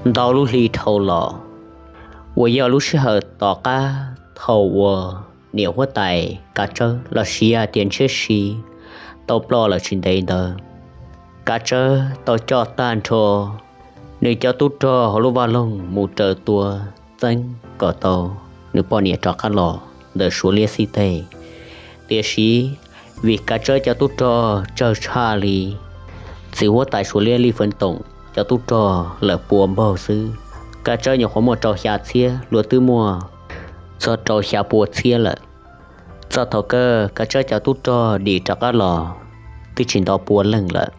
Ntau lub hli dhau los, uas yog lub sij hawm tom qab thaum uas niam huab tais Kav Tsawb los sis hais tias Ntshiab Si tau ploj lawm tsis ntev ntawd, Kav Tsawb tau coj tag nrho nws cov tub rog hauv lub vaj loog mus raws tua txeeb kom tau nws poj niam rov qab los ntawm Suav liab xib teg. Tiam sis vim Kav Tsawb cov tub rog tsawg tshaj li txiv huab tais Suav liab Lij Feev Toom cov tub rog lawm pua npaug xwb. Kav Tsawb nyuam qhuav muaj rau xya txhiab, luag twb muaj txog rau xya pua txhiab lawm. Txog thaum kawg Kav Tsawb cov tub rog dim rov qab los twb tsis nto pua leej lawm,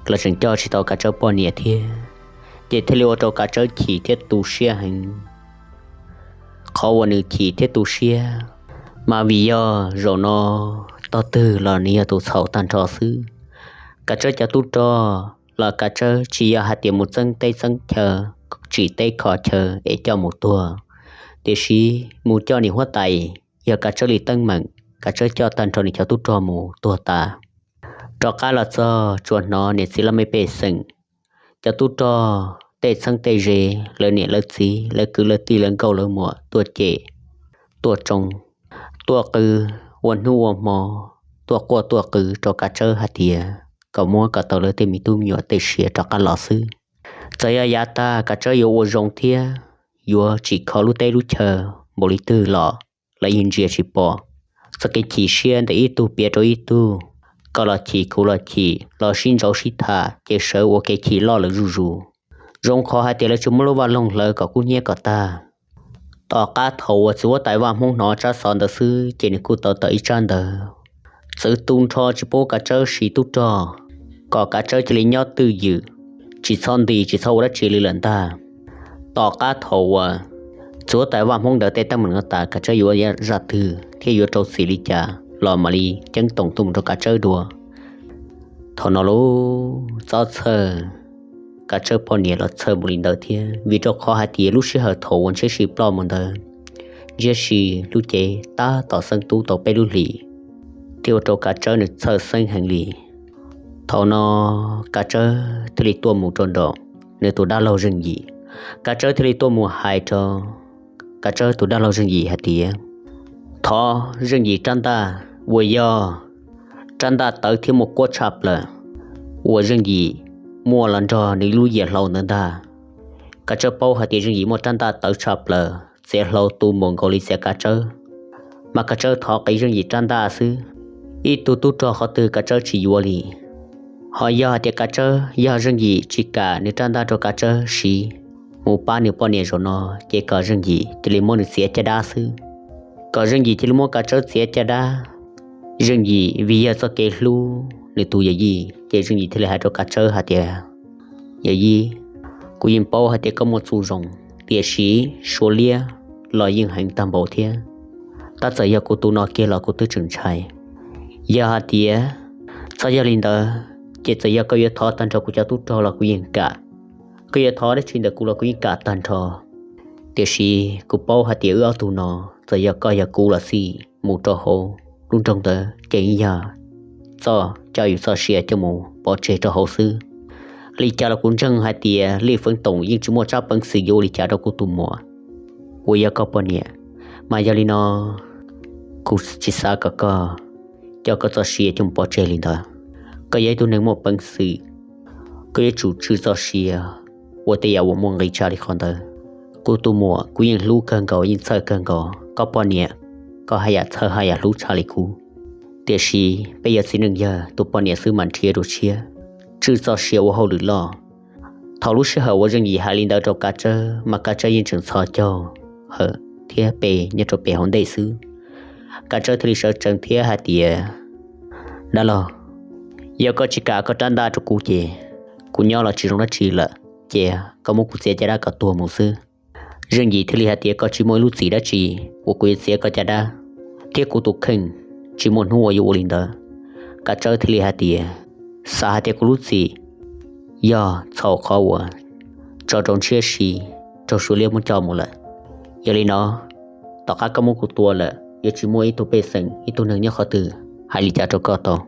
los tseem coj tsis tau Kav Tsawb poj niam thiab, ces thiaj li ua rau Kav Tsawb chim thiab tu siab heev. Qhov uas nws chim thiab tu siab mas vim yog zaum no tog twg los nws yog tus txhaum tag nrho xwb. Kav Tsawb cov tub rog los Kav Tsawb tsis yog hais tias mus txeeb teb txeeb chaw, tsim teb kho chaw es coj mus tuag, tiam sis mus coj niam huab tais yog Kav Tsawb li teeb meem, Kav Tsawb coj tag nrho nws cov tub rog mus tuag tas. Rov qab los txog tsuas hnov niam txiv laj mej pej xeem, cov tub rog, tej txheeb tej ze, lawv niam lawv txiv, lawv kwv lawv tij, lawv nkauj lawv muam tuaj cem, tuaj tsoo, tuaj qw, ua hnub ua hmo, tuaj quaj tuaj qw rau Kav Tsawb hais tias kom muab kom tau lawv tej me tub me nyuam tej sia rov qab los xwb. Txawm yog yav tag Kav Tsawb yuav ua zoo thiab yuav tsim kho lub teb lub chaw npaum li twg los lawv yeej ntsia tsis pom. Txoj kev chim siab ntawm ib tug piav rau ib tug, koj los chim kuv los chim, los sib ntsauv sib tham ces sawv ua kev chim loj lawm zuj zus. Zoo qhov hais tias lawv tsis muab lub vaj loog hlawv kom kub hnyiab kom tag. Tom qab thaum uas txiv huab tais Vaj Hmoob hnov tsab xov ntawd xwb ces nws kuj tau tawm ib tsab ntawv txwv tu nrho tsis pub Kav Tsawb siv tub rog, kom Kav Tsawb cia li nyob twj ywm, tsis txhob nti tsis txhob ua dab tsi li lawm ntag. Tom qab thaum uas txiv huab tais Vaj Hmoob ntawd tej teeb meem no tas, Kav Tsawb yuav zaj twg thiab yuav rau txim li cas los mam li ceeb toom tuaj mus rau Kav Tsawb dua. Thaum no lub txob txhawj, Kav Tsawb poj niam los txhawj mus li ntawd thiab, vim rau qhov hais tias lub sij hawm thaum uas Ntshiab Si ploj mus ntawd, Ntshiab Si lub cev tab tom xeeb tub tau peb lub hlis, thiaj ua rau Kav Tsawb nws txhawj xeeb heev li. Thaum no Kav Tsawb thiaj li tuaj mus rau nraum nws tus dab laug Zeej Yim. Kav Tsawb thiaj li tuaj mus hais rau Kav Tsawb tus dab laug Zeej Yim hais tias thov Zeej Yim rab ntaj uas yog rab ntaj tawv thiab muaj kuab tshaj plaws uas Zeej Yim muaj los nrog nws lub yias hlau ntawd ntag. Kav Tsawb paub hais tias Zeej Yim muaj rab ntaj tawv tshaj plaws, txiav hlau tu npaum nkaus li txiav Kav Tsawb, mas Kav Tsawb thov qiv Zeej Yim rab ntaj xwb. Ib tug tub rog qhov twg Kav Tsawb tsis yuav li. Ho yog hais tias Kav Tsawb, yog Zeej Yim tsis kam nws rab ntaj rau Kav Tsawb siv mus pab nws poj niam zaum no, ces kom Zeej Yim cia li muab nws txiav caj dab xwb. Kom Zeej Yim cia li muab Kav Tsawb txiav caj dab. Zeej Yim vim yog txoj kev hlub nws tus yawm yij, ces Zeej Yim thiaj li hais rau Kav Tsawb hais tias, yawm yij, kuv yeej paub hais tias koj muaj txuj zoo, tiam sis Suav liab los yeej heev tag npaum thiab. Tab txawm yog kuv tus no kiag los kuv twb tseem ntshai. Yog hais tias txhob yog li ntawd, ces txawm yog koj yuav thov tag nrho kuv cov tub rog los kuv yeej kam. Koj yuav thov dab tsi ntawm kuv los kuv yeej kam tag nrho. Tiam sis kuv paub hais tias wb ob tug no, txawm yog koj yog kuv los xij, mus rau hauv lub nroog ntawd ces yeej yog txoj coj yus txoj sia coj mus pov tseg rau hauv xwb. Li cas los kuv ntseeg hais tias Lij Feev Toom yeej tsis muaj tsab peev xwm yuav ua li cas rau kuv tus muam uas yog koj poj niam. Mas yog li no, kuv tsis xav kom koj coj koj txoj sia coj mus pov tseg li ntawd. Koj yog ib tug neeg muaj peev xwm, koj yuav tsum tswj txoj sia ua tej yam uas muaj nqis tshaj li qhov ntawd. Kuv tus muam kuv yeej hlub kawg nkaus yeej txhawj kawg nkaus, koj poj niam koj haj yam txhawj haj yam hlub tshaj li kuv. Tiam sis peb yog txiv neej yawg tus poj niam xwb mas nrhiav dua tshiab, tswj txoj sia ua hauj lwm loj. Thaum lub sij hawm uas Zeej Yim hais li ntawd rau Kav Tsawb mas Kav Tsawb yeej tseem txhos caug hawm thiab pe nyob rau pem hauv ntej xwb. Kav Tsawb thiaj li sawv tsees thiab hais tias, dab laug, yog koj tsis kam koj rab ntaj rau kuv ces kuv nyob los tsis zoo dab tsi lawm, ces koj muab kuv txiav caj dab kom tuag mus xwb. Zeej Yim thiaj li hais tias, koj tsis muaj ib lub txim dab tsi uas kuv yuav txiav koj caj dab, thiab kuv tus kheej tsis muaj hnub uas yuav ua li ntawd. Kav Tsawb thiaj li hais tias, xav hais tias kuv lub txim yog txhaum qhov uas tso rau Ntshiab Si raug Suav liab muab coj mus lawm. Yog li no, tom qab koj muab kuv tua lawm yuav tsis muaj ib tug pej xeem ib tug neeg nyob qhov twg hais li cas rau koj tau.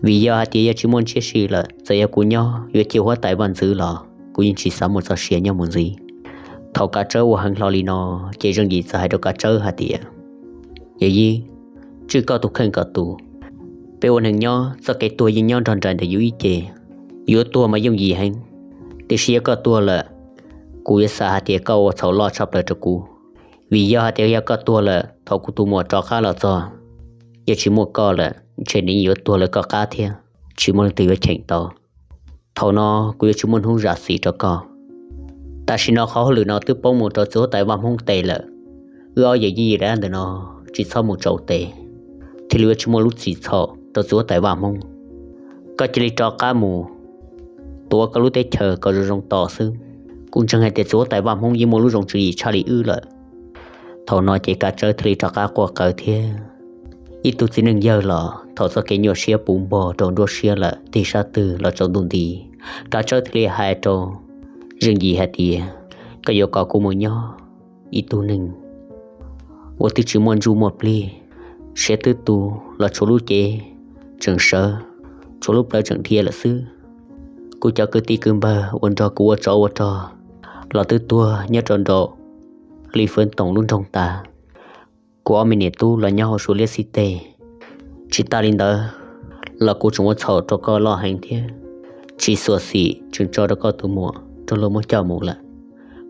Vim yog hais tias yog tsis muaj Ntshiab Si lawm, txawm yog kuv nyob yuav cia huab tais vaj ntxwv los kuv yeej tsis xav muaj txoj sia nyob mus ntxiv. Thaum Kav Tsawb ua heev hlo li no, ces Zeej Yim txawm hais rau Kav Tsawb hais tias, Yawm yij, tswj koj tus kheej kom tus, peb ua neeg nyob txoj kev tuag yeej nyob nrog nraim ntawm yus ib ce. Yuav tuag mas yooj yim heev, tiam sis yog koj tuag lawm, kuv yuav xav hais tias koj ua txhaum loj tshaj plaws rau kuv. Vim yog hais tias yog koj tuag lawm, thaum kuv tus muam rov qab los txog, yog tsis muaj koj lawm ntshe nws yuav tuag lawv koj qab thiab, tsis muaj leej twg yuav cheem tau. Thaum no kuv yuav tsis muaj hnub zam txim rau koj. Tam sim no qhov hauj lwm no twb poob mus rau txiv huab tais vaj Hmoob tes lawm, wb ob yawm yij dab ntawm no tsis txhob mus tsau tes, thiaj li yuav tsis muaj lub txim txhaum rau txiv huab tais vaj Hmoob. Koj cia li rov qab mus tuav koj lub teb chaws kom zoo zoo tos xwb. Kuv ntseeg hais tias txiv huab tais vaj Hmoob yeej muaj lub zoo tswv yim tshaj li wb lawm. Thaum no ces Kav Tsawb thiaj li rov qab quaj qawv thiab. Ib tug txiv neej yawg los thaum txoj kev nyuaj siab puv npog rau nruab siab lawm tig sab twg los tsaus ntuj nti, Kav Tsawb thiaj li hais rau Zeej Yim hais tias, Koj yuav kom kuv mus nyob ib tug neeg uas twb tsis muaj ntsuj muaj plig, siav twb tu los tshuav lub cev tseem sawv, tshuav lub plawv tseem dhia lawm xwb. Kuv cov kwv tij kwv npawg uas nrog kuv ua tsov ua rog los twb tuag nyob rau nraum Li Fwv Toom lub nroog tas. Kuv ob me niam tub los nyob hauv Suav liab xib teg. Tsis tas li ntawd los kuv tseem ua txhaum rau koj loj heev thiab, tsis xuam xim tseem tso rau koj tus muam raug luag muab coj mus lawm.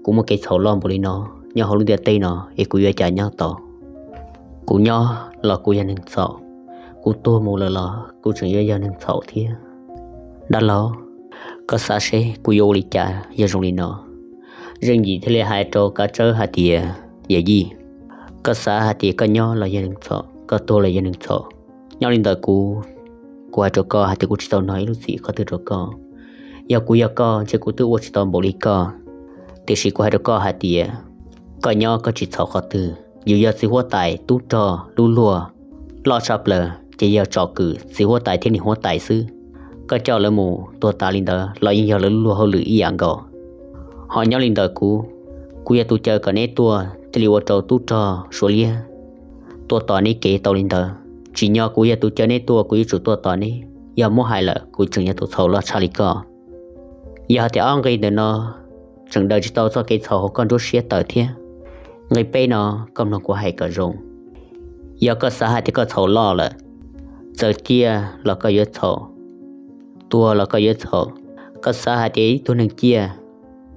Kuv muaj kev txhaum loj npaum li no nyob hauv lub ntiaj teb no es kuv yuav cas nyob tau? Kuv nyob los kuv yog neeg txhaum, kuv tuag mus lawm los kuv tseem yuav yog neeg txhaum thiab. Dab laug, koj xav seb kuv yuav ua li cas yog zoo li no? Zeej Yim thiaj li hais rau Kav Tsawb hais tias, Yawm yij, koj xav hais tias koj nyob los yog neeg txhaum, koj tuag los yog neeg txhaum. Nyob li ntawm kuv, kuv hais rau koj hais tias kuv tsis tau nug ib lub txim qhov twg rau koj. Yog kuv yog koj ntshe kuv twb ua tsis tau npaum li koj. Tiam sis kuv hais rau koj hais tias koj nyob koj tsis txhaum qhov twg. Yus yog txiv huab tais tub rog lub luag loj tshaj plaws ces yog tsom kwm txiv huab tais thiab niam huab tais xwb. Koj coj lawv mus tuag tas li ntawd los yeej yog lawv lub luag hauj lwm ib yam nkaus. Ho nyob li ntawm kuv, kuv yog tus caw kom neb tuaj thiaj li ua rau tub rog Suav liab tuaj tos neb kev tau li ntawd. Tsim nyog kuv yog tus caw neb tuaj kuv yuav tsum tuaj tos neb. Yog muab hais lawm kuv tseem yog tus txhaum loj tshaj li koj. Yog hais tias ob nqi ntawm no tseem daws tsis tau txoj kev txhaum hauv koj nruab siab tawm thiab. Nqi peb no koj mloog kuv hais kom zoo. Yog koj xav hais tias koj txhaum loj lawm, txawm ciaj los koj yuav txhaum, tuag los koj yuav txhaum. Koj xav hais tias ib tug neeg ciaj,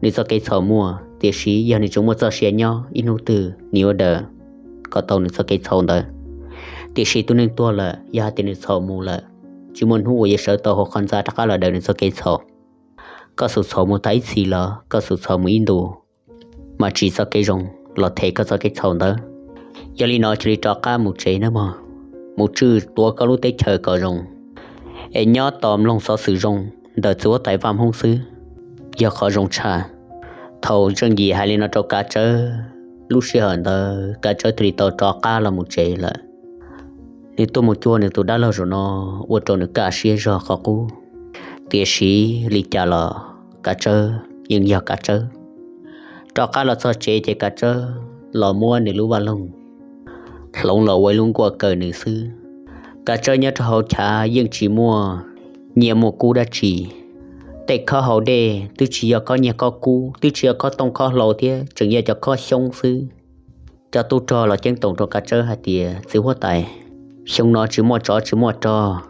nws txoj kev txhaum muaj, tiam sis yog nws tseem muaj txoj sia nyob ib hnub twg nws yuav daws kom tau nws txoj kev txhaum ntawd. Tiam sis tus neeg tuag lawm yog hais tias nws txhaum mus lawm, tsis muaj hnub uas yuav sawv tau hauv qhov ntxa rov qab los daws nws txoj kev txhaum. Koj xub txhaum mus tag ib txhis los koj xub txhaum mus ib ntus, mas tsim txoj kev zoo los them koj txoj kev txhaum ntawd. Yog li no cia li rov qab mus tsev nawb mog, mus tswj tuav koj lub teb chaws kom zoo, es nyob tos mloog xov xwm zoo ntawm txiv huab tais Vaj Hmoob xwb, yog qhov zoo tshaj. Thaum Zeej Yim hais li no rau Kav Tsawb, lub sij hawm ntawd Kav Tsawb thiaj li tau rov qab los mus tsev lawm. Nws tuaj mus cuag nws tus dab laug zaum no ua rau nws kaj siab zog qhov qub, tiam sis li cas los Kav Tsawb yeej yog Kav Tsawb. Rov qab los txog tsev ces Kav Tsawb los muab nws lub vaj loog hloov los ua ib lub nkuaj kaw nws xwb. Kav Tsawb nyob rau hauv chav yeej tsis muaj nyiaj muaj kub dab tsi. Tej khob hau dej twb tsis yog khob nyiaj khob kub, twb tsis yog khob tooj khob hlau thiab, tseem yog cov khob xyoob xwb. Cov tub rog los ceeb toom rau Kav Tsawb hais tias, txiv huab tais, xyoo no tsis muaj tsov tsis muaj rog,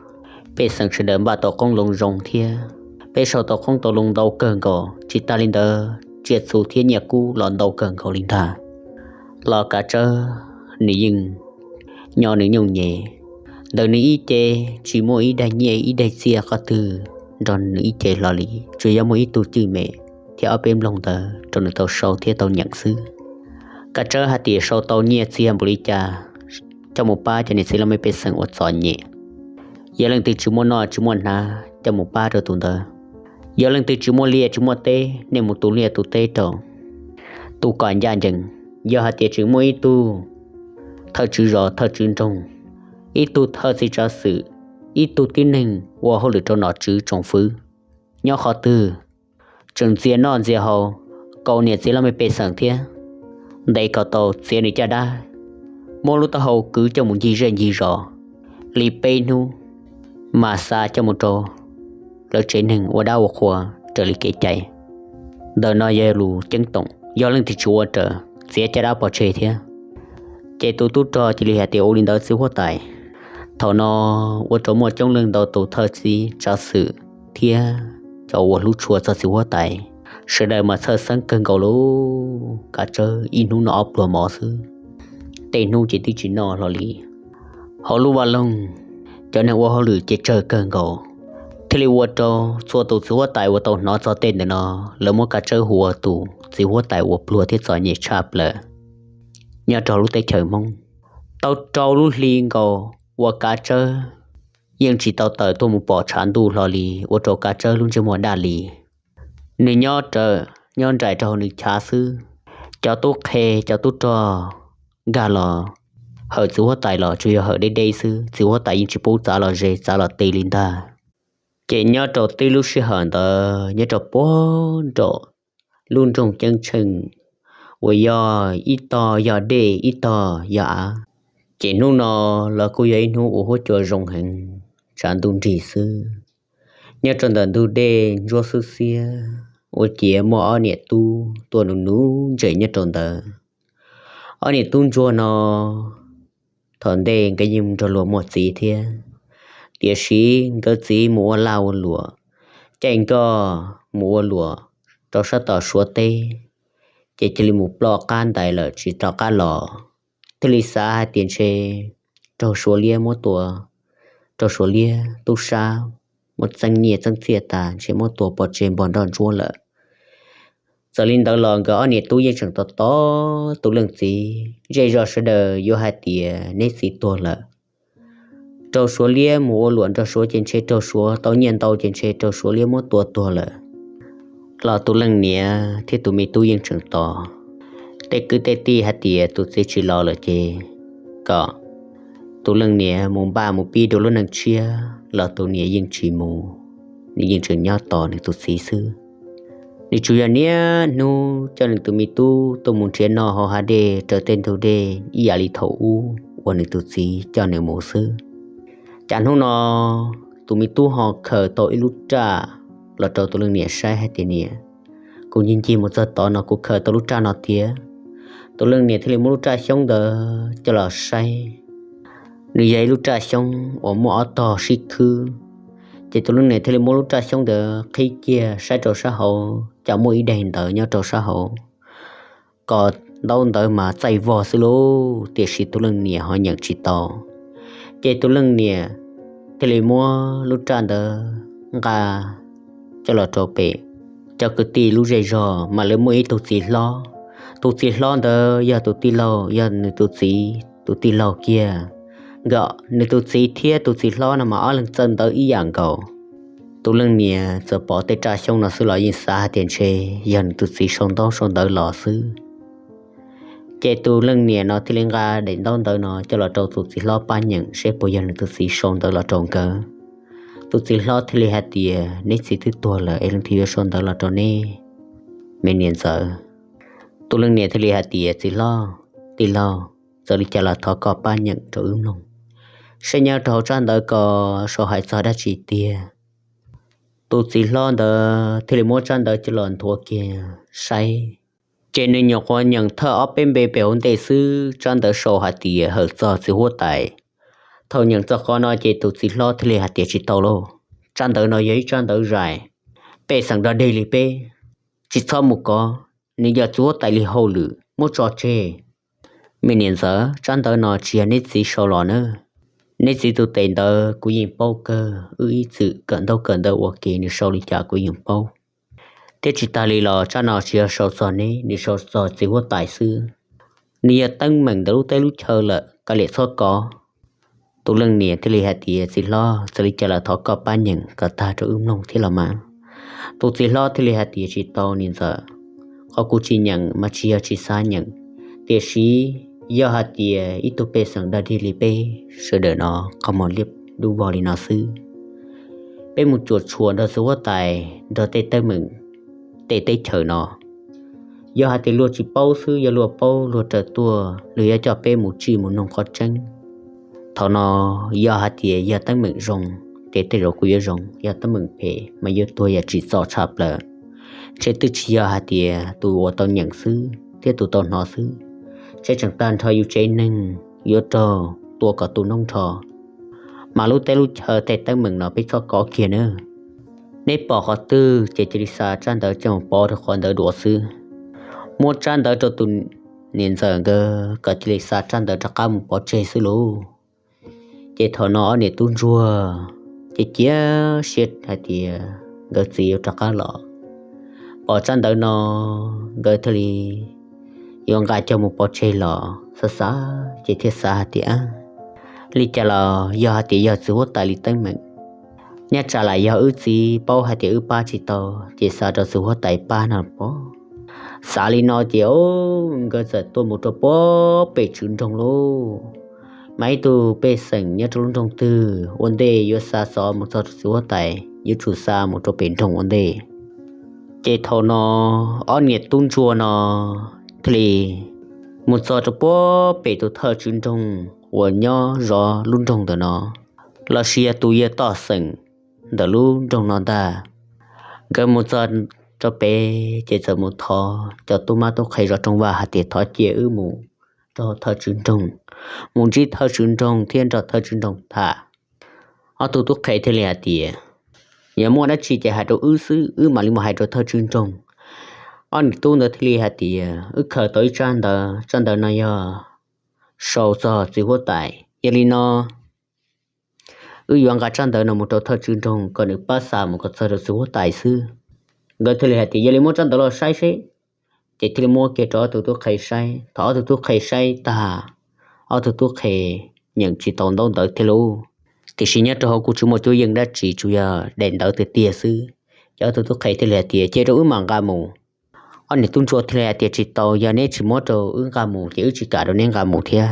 pej xeem sawv daws npaj tau qoob loo zoo thiab, peb sau tau qoob tau loo ntau kawg nkaus, tsis tas li ntawd tsiaj txhu thiab nyiaj kub los ntau kawg nkaus li ntag. Los Kav Tsawb nws yeej nyob nws nyooj nyem, ntawm nws ib ce tsis muaj ib daig nyiaj ib daig txiaj qhov twg nrog nws ib ce hlo li, tsuas yog muaj ib tug cwj mem thiab ob peb nplooj ntawd rau nws tau sau thiab tau nyeem xwb. Kav Tsawb hais tias sau tau nyiaj txiag npaum li cas coj mus pab cov niam txiv laj mej pej xeem uas txom nyem. Yog leej twg tsis muaj noj tsis muaj hnav coj mus pab rau tus ntawd. Yog leej twg tsis muaj liaj tsis muaj teb, nej mus tu liaj tu teb rau, tu kom ncaj ncees. Yog hais tias tseem muaj ib tug thawj tswv zos thawj tswv nroog, ib tug thawj txiv tsav xwm, ib tug tib neeg ua hauj lwm rau nom tswv tsoom fwv nyob qhov twg, tseem ntxias noj ntxias haus, kaus niam txiv laj mej pej xeem thiab, ntes kom tau txiav nws caj dab, muab lub taub hau kwv coj mus ncig zej ncig zos li peb hnub, mas xa coj mus rau lawv tsev neeg ua dab ua qhua raws li kev cai. Ntawm no yog lus ceeb toom, yog leej twg tsis ua raws, txiav caj dab pov tseg thiab. Ces tus tub rog cia li hais tias, Ua li ntawd txiv huab tais. Thaum no ua rau muaj coob leej ntau tus thawj txib tsav xwm thiab cov uas hlub tshua txog txiv huab tais, sawv daws mas txhawj xeeb kawg nkaus li. Kav tsawb ib hnub noj ob pluag mov xwb, tej hnub ces twb tsis noj hlo li. Hauv lub vaj loog, cov neeg ua hauj lwm ces tsawg kawg nkaus, thiaj li ua rau txhua tus txiv huab tais uas tau hnov txog tej ntawm no, lawv muab Kav Tsawb hu ua tus txiv huab tais uas pluag thiab txom nyem tshaj plaws nyob rau lub teb chaws Hmoob. Tau rau lub hli nkaus uas Kav Tsawb yeej tsis tau tawm tuaj mus pom tshav ntuj hlo li, ua rau Kav Tsawb lub ntsej muag daj li. Nws nyob rawm nyob nraim rau hauv nws chav xwb. Cov tub qhe cov tub rog nkag los hawm txiv huab tais los tsuas yog hawm deb deb xwb, txiv huab tais yeej tsis pub txav los ze txav los ti li ntag. Ces nyob rau tib lub sij hawm ntawd nyob rau puag nraum lub nroog Ceeb Tsheej uas yog ib tog yog dej ib tog yog av, ces hnub no los kuj yog ib hnub uas huab cua zoo heev, tshav ntuj nrig xwb. Nyob rau ntawm ntug dej ntsuab xwb xiab, ua ciav muaj ob niam tub tuaj nuv nuv ntses nyob rau ntawd. Ob niam tub ntsuag no thaum ntej nkawd yeej nrog luag muaj txiv thiab, tiam sis nkawd txiv mus ua lag ua luam, caij nkoj mus ua luam rau sab tom Suav teb, ces cia li mus ploj qab ntais lawm tsis rov qab los. Thiaj li xav hais tias ntshe raug Suav liab muab tua, raug Suav liab tub sab muab txeeb nyiaj txeeb txiaj tas ntshe muab tua pov tseg npog nroj ntsuab lawm. Txawm li ntawd los nkawd ob niam tub yeej tseem tos tos tus leej txiv, zej zos sawv daws yuav hais tias neb txiv tuag lawm. Raug Suav liab mus ua luam nrog Suav ces ntshe raug Suav tau nyiaj ntau ces ntshe raug Suav liab muab tua tuag lawm. Los tus leej niam thiab tus me tub yeej tseem tos. Tej kwv tej tij hais tias tus txiv tsis los lawm ces kom tus leej niam mus npaj mus pib dua lub neej tshiab los tus niam yeej tsis mus, nws yeej tseem nyob tos nws tus txiv xwb. Nws tsuas yog niaj hnub coj nws tus me tub tuaj mus nrhiav noj hauv hav dej raws tej ntug dej ib yam li thaum ub uas nws tus txiv coj nws mus xwb. Cas hnub no tus me tub ho khaws tau ib lub raj los rau tus leej niam saib hais tias, Niam, kuv ncig ncig mus txog tod no kuv khaws tau lub raj no tiag. Tus leej niam thiaj li muab lub raj xyoob ntawd coj los saib. Nws yog ib lub raj xyoob uas muaj ob tog sib khwb, ces tus leej niam thiaj li muab lub raj xyoob ntawd qhib kiag saib rau sab hauv, cas muaj ib daim ntawv nyob rau sab hauv. Kom ntaub ntawv mas txaij vog xwb lauj, tiam sis tus leej niam ho nyeem tsis tau. Ces tus leej niam thiaj li muab lub raj ntawd nqa coj los rau pem cov kwv tij lub zej zog, mas lawv muaj ib tug txiv hlob. Tus txiv hlob ntawd yog tus tij laug, yog nws tus txiv tus tij laug kiag. Nkawd, nws tus txiv thiab tus txiv hlob no mas ob leeg txawj ntawv ib yam nkaus. Tus leej niam txawm pom tej raj xyoob no xwb los yeej xav hais tias ntshe yog nws tus txiv sau ntaub sau ntawv los xwb. Ces tus leej niam no thiaj li nqa daim ntaub ntawv no coj los rau tus txiv hlob pab nyeem seb puas yog nws tus txiv sau ntawv los rau nkawd. Tus txiv hlob thiaj li hais tias, Neb txiv twb tuag lawm es leej twg yuav sau ntawv los rau neb me niam ntxawm? Tus leej niam thiaj li hais tias, Txiv hlob, tij laug, txawm li cas los thov koj pab nyeem rau wb mloog, seb nyob rau hauv tsab ntawv ko sau hais txog dab tsi tiag. Tus txiv hlob ntawd thiaj li muab tsab ntawv coj los nthuav kiag saib, ces nws nyuam qhuav nyeem thawj ob peb npe pem hauv ntej xwb, tsab ntawv sau hais tias hawm txog txiv huab tais. Thaum nyeem txog qhov no ces tus txiv hlob thiaj li hais tias, Tsis tau lauj, tsab ntawv no yog ib tsab ntawv zais, pej xeem dog dig li peb, tsis txhob mus kov, nws yog txiv huab tais li hauj lwm, muab tso tseg. Me niam ntxawm, tsab ntawv no tsis yog neb txiv sau los na. Neb txiv tus tes ntawv kuv yeej paub kawg, wb ib txwm kawm ntaub kawm ntawv ua ke nws sau li cas kuv yeej paub. Thiab tsis tas li los tsab no tsis yog sau txog neb, nws sau txog txiv huab tais xwb. Nws yog teeb meem ntawm lub teb lub chaw lawm, kav liam txhob kov. Tus leej niam thiaj li hais tias, Txiv hlob, txawm li cas los thov koj pab nyeem kom tag rau wb mloog thiab los mas. Tus txiv hlob thiaj li hais tias, Tsis tau niam ntxawm, qhov kuv tsis nyeem mas tsis yog tsis xav nyeem, tiam sis yog hais tias ib tug pej xeem dog dig li peb sawv daws no qhov muag liab dub vog li no xwb, peb mus cuam tshuam nrog txiv huab tais nrog tej teeb meem tej teb chaws no, yog hais tias luag tsis paub xwb, yog luag paub luag raws tuaj, luag yuav coj peb mus tsij mus noog qhov tseeb. Thaum no yog hais tias yog teeb meem zoo, ces tej zaum kuj yuav zoo, yog teeb meem phem mas yuav tuag yam tsim txom tshaj plaws. Ntshe twb tsis yog hais tias tus uas tau nyeem xwb thiab tus tau hnov xwb, ntshe tseem tag nrho yus tsev neeg yuav raug tua kom tu noob nrho, mas lub teb lub chaw tej teeb meem no peb txhob kov kiag nawb. Neb pom qhov twg ces cia li xa tsab ntawv coj mus pov rau qhov ntawd dua xwb. Muab tsab ntawv rau tus niam ntxawm nkawd kom cia li xa tsab ntawv rov qab mus pov tseg xwb lauj. Ces thaum no ob niam tub ntsuag ces cia siab hais tias nkawd txiv yuav rov qab los. Pom tsab ntawv no nkawd thiaj li yuav nqa coj mus pov tseg los xav xav ces thiaj xav hais tias, li cas los yog hais tias yog txiv huab tais li teeb meem, nyob tsam lam yog wb txiv paub hais tias wb pab tsis tau ces xa rau txiv huab tais pab no pov. Xav li no ces nkawd txawm tuaj mus rau puag pem tswv nroog lauj. Mas ib tug pej xeem nyob rau lub nroog twg ua ntej yuav xa xov mus txog rau txiv huab tais yuav tsum xa mus rau pem nroog ua ntej. Ces thaum no ob niam tub ntsuag no thiaj li mus txog rau puag pem tus thawj tswv nroog uas nyob zov lub nroog ntawm no, los sis yog tus yawg toj xeem ntawm lub nroog no ntag. Nkawd mus txog rau pem ces txawm mus thov cov tub mab tub qhe zov rooj vag hais tias thov cia wb mus rau thawj tswv nroog, mus ntsib thawj tswv nroog thiab nrog thawj tswv nroog tham. Ob tug tub qhe thiaj li hais tias, yog muaj dab tsi ces hais rau wb xwb, wb mam li mus hais rau thawj tswv nroog. Ob niam tub ntawd thiaj li hais tias wb khaws tau ib tsab ntawv, tsab ntawv no yog sau txog txiv huab tais, yog li no wb yuav nqa tsab ntawv no mus rau thawj tswv nroog kom nws pab xa mus kom txog rau txiv huab tais xwb. Nkawd thiaj li hais tias yog li muab tsab ntawv los saib seb. Ces thiaj li muab kiag rau ob tug tub qhe saib. Thaum ob tug tub qhe saib tag, ob tug tub qhe nyeem tsis tau ntaub ntawv thiab lauj. Tiam sis nyob rau hauv kuj tsis muaj cuab yeej dab tsi, tsuas yog daim ntawv tiag tiag xwb. Ces ob tug tub qhe thiaj li hais tias cia rau wb mam nqa mus. Ob niam tub ntsuag thiaj li hais tias tsis tau, yog neb tsis muab rau wb nqa mus ces wb tsis kam rau neb nqa mus thiab.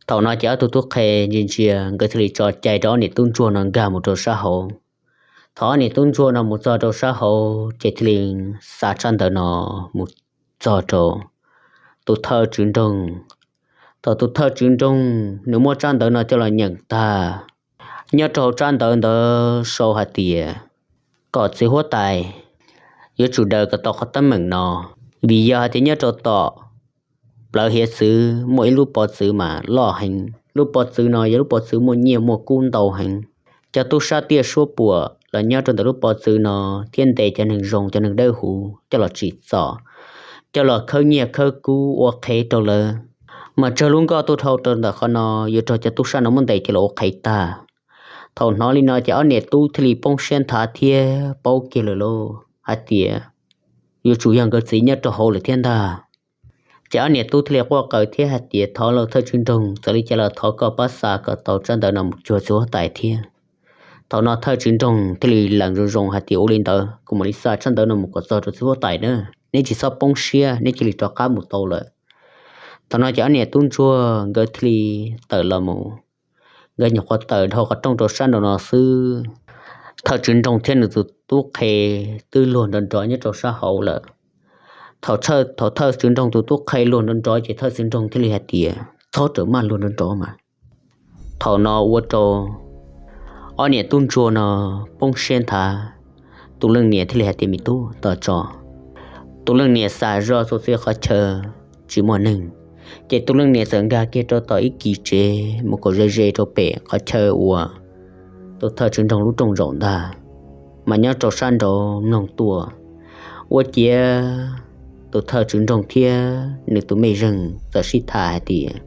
Thaum no ces ob tug tub qhe ntsia ntsia nkawd thiaj li tso cai rau ob niam tub ntsuag no nkag mus rau sab hauv. Thaum ob niam tub ntsuag no mus txog rau sab hauv ces thiaj li xa tsab ntawv no mus txog rau tus thawj tswv nroog. Thaum tus thawj tswv nroog nws muab tsab ntawv no coj los nyeem tag, nyob rau hauv tsab ntawv ntawd sau hais tias kom txiv huab tais yuav tsum daws kom tau qhov teeb meem no, vim yog hais tias nyob rau tom plawv hiav txwv muaj ib lub pov txwv mas loj heev. Lub pov txwv no yog lub pov txwv muaj nyiaj muaj kub ntau heev. Cov tub sab tiaj suab puam los nyob rau ntawm lub pov txwv no thiab ntes cov neeg zoo cov neeg dawb huv coj los tsim txom, coj los khawb nyiaj khawb kub ua qhev rau lawv. Mas tsawg lub nkoj tuaj dhau rau ntawm qhov no yuav raug cov tub sab no muab ntes coj los ua qhev tag. Thaum hnov li no ces ob niam tub thiaj li poob siab nthav thiab paub kiag lawm lauj hais tias yuav tsum yog nkawd txiv nyob rau hauv lawm thiab ntag. Ces ob niam tub thiaj li quaj qw thiab hais tias thov lauj thawj tswv nroog, txawm li cas los thov koj pab xa kom tau tsab ntawv no mus cuag txiv huab tais thiab. Thaum no thawj tswv nroog thiaj li lees zoo zoo hais tias ua li ntawd kuv mam li xa tsab ntawv no mus kom txog rau txiv huab tais na, neb tsis txhob poob siab, neb cia li rov qab mus tau lawm. Thaum no ces ob niam tub ntsuag nkawd thiaj li tawm los mus. Nkawd nyuam qhuav tawm dhau qhov rooj rau sab nraum no xwb, thawj tswv nroog thiab nws tus tub qhe twb luag nrov nrov nyob rau sab hauv lawm. Thaum thawj tswv nroog tus tub qhe luag nrov nrov ces thawj tswv nroog thiaj li hais tias txhob rawm maj luag nrov nrov mas. Thaum no ua rau ob niam tub ntsuag no poob siab nthav. Tus leej niam thiaj li hais tias me tub tos tso. Tus leej niam xav zoj txhua txhia qhov chaw tsis muaj neeg, ces tus leej niam txawm nkag kiag rau tom ib kis tsev mus kom ze ze rau pem qhov chaw uas tus thawj tswv nroog lub rooj zaum ntag, mas nyob rau sab nraud mloog tuaj. Ua ciav tus thawj tswv nroog thiab nws tus mej zeeg txawm sib tham hais tias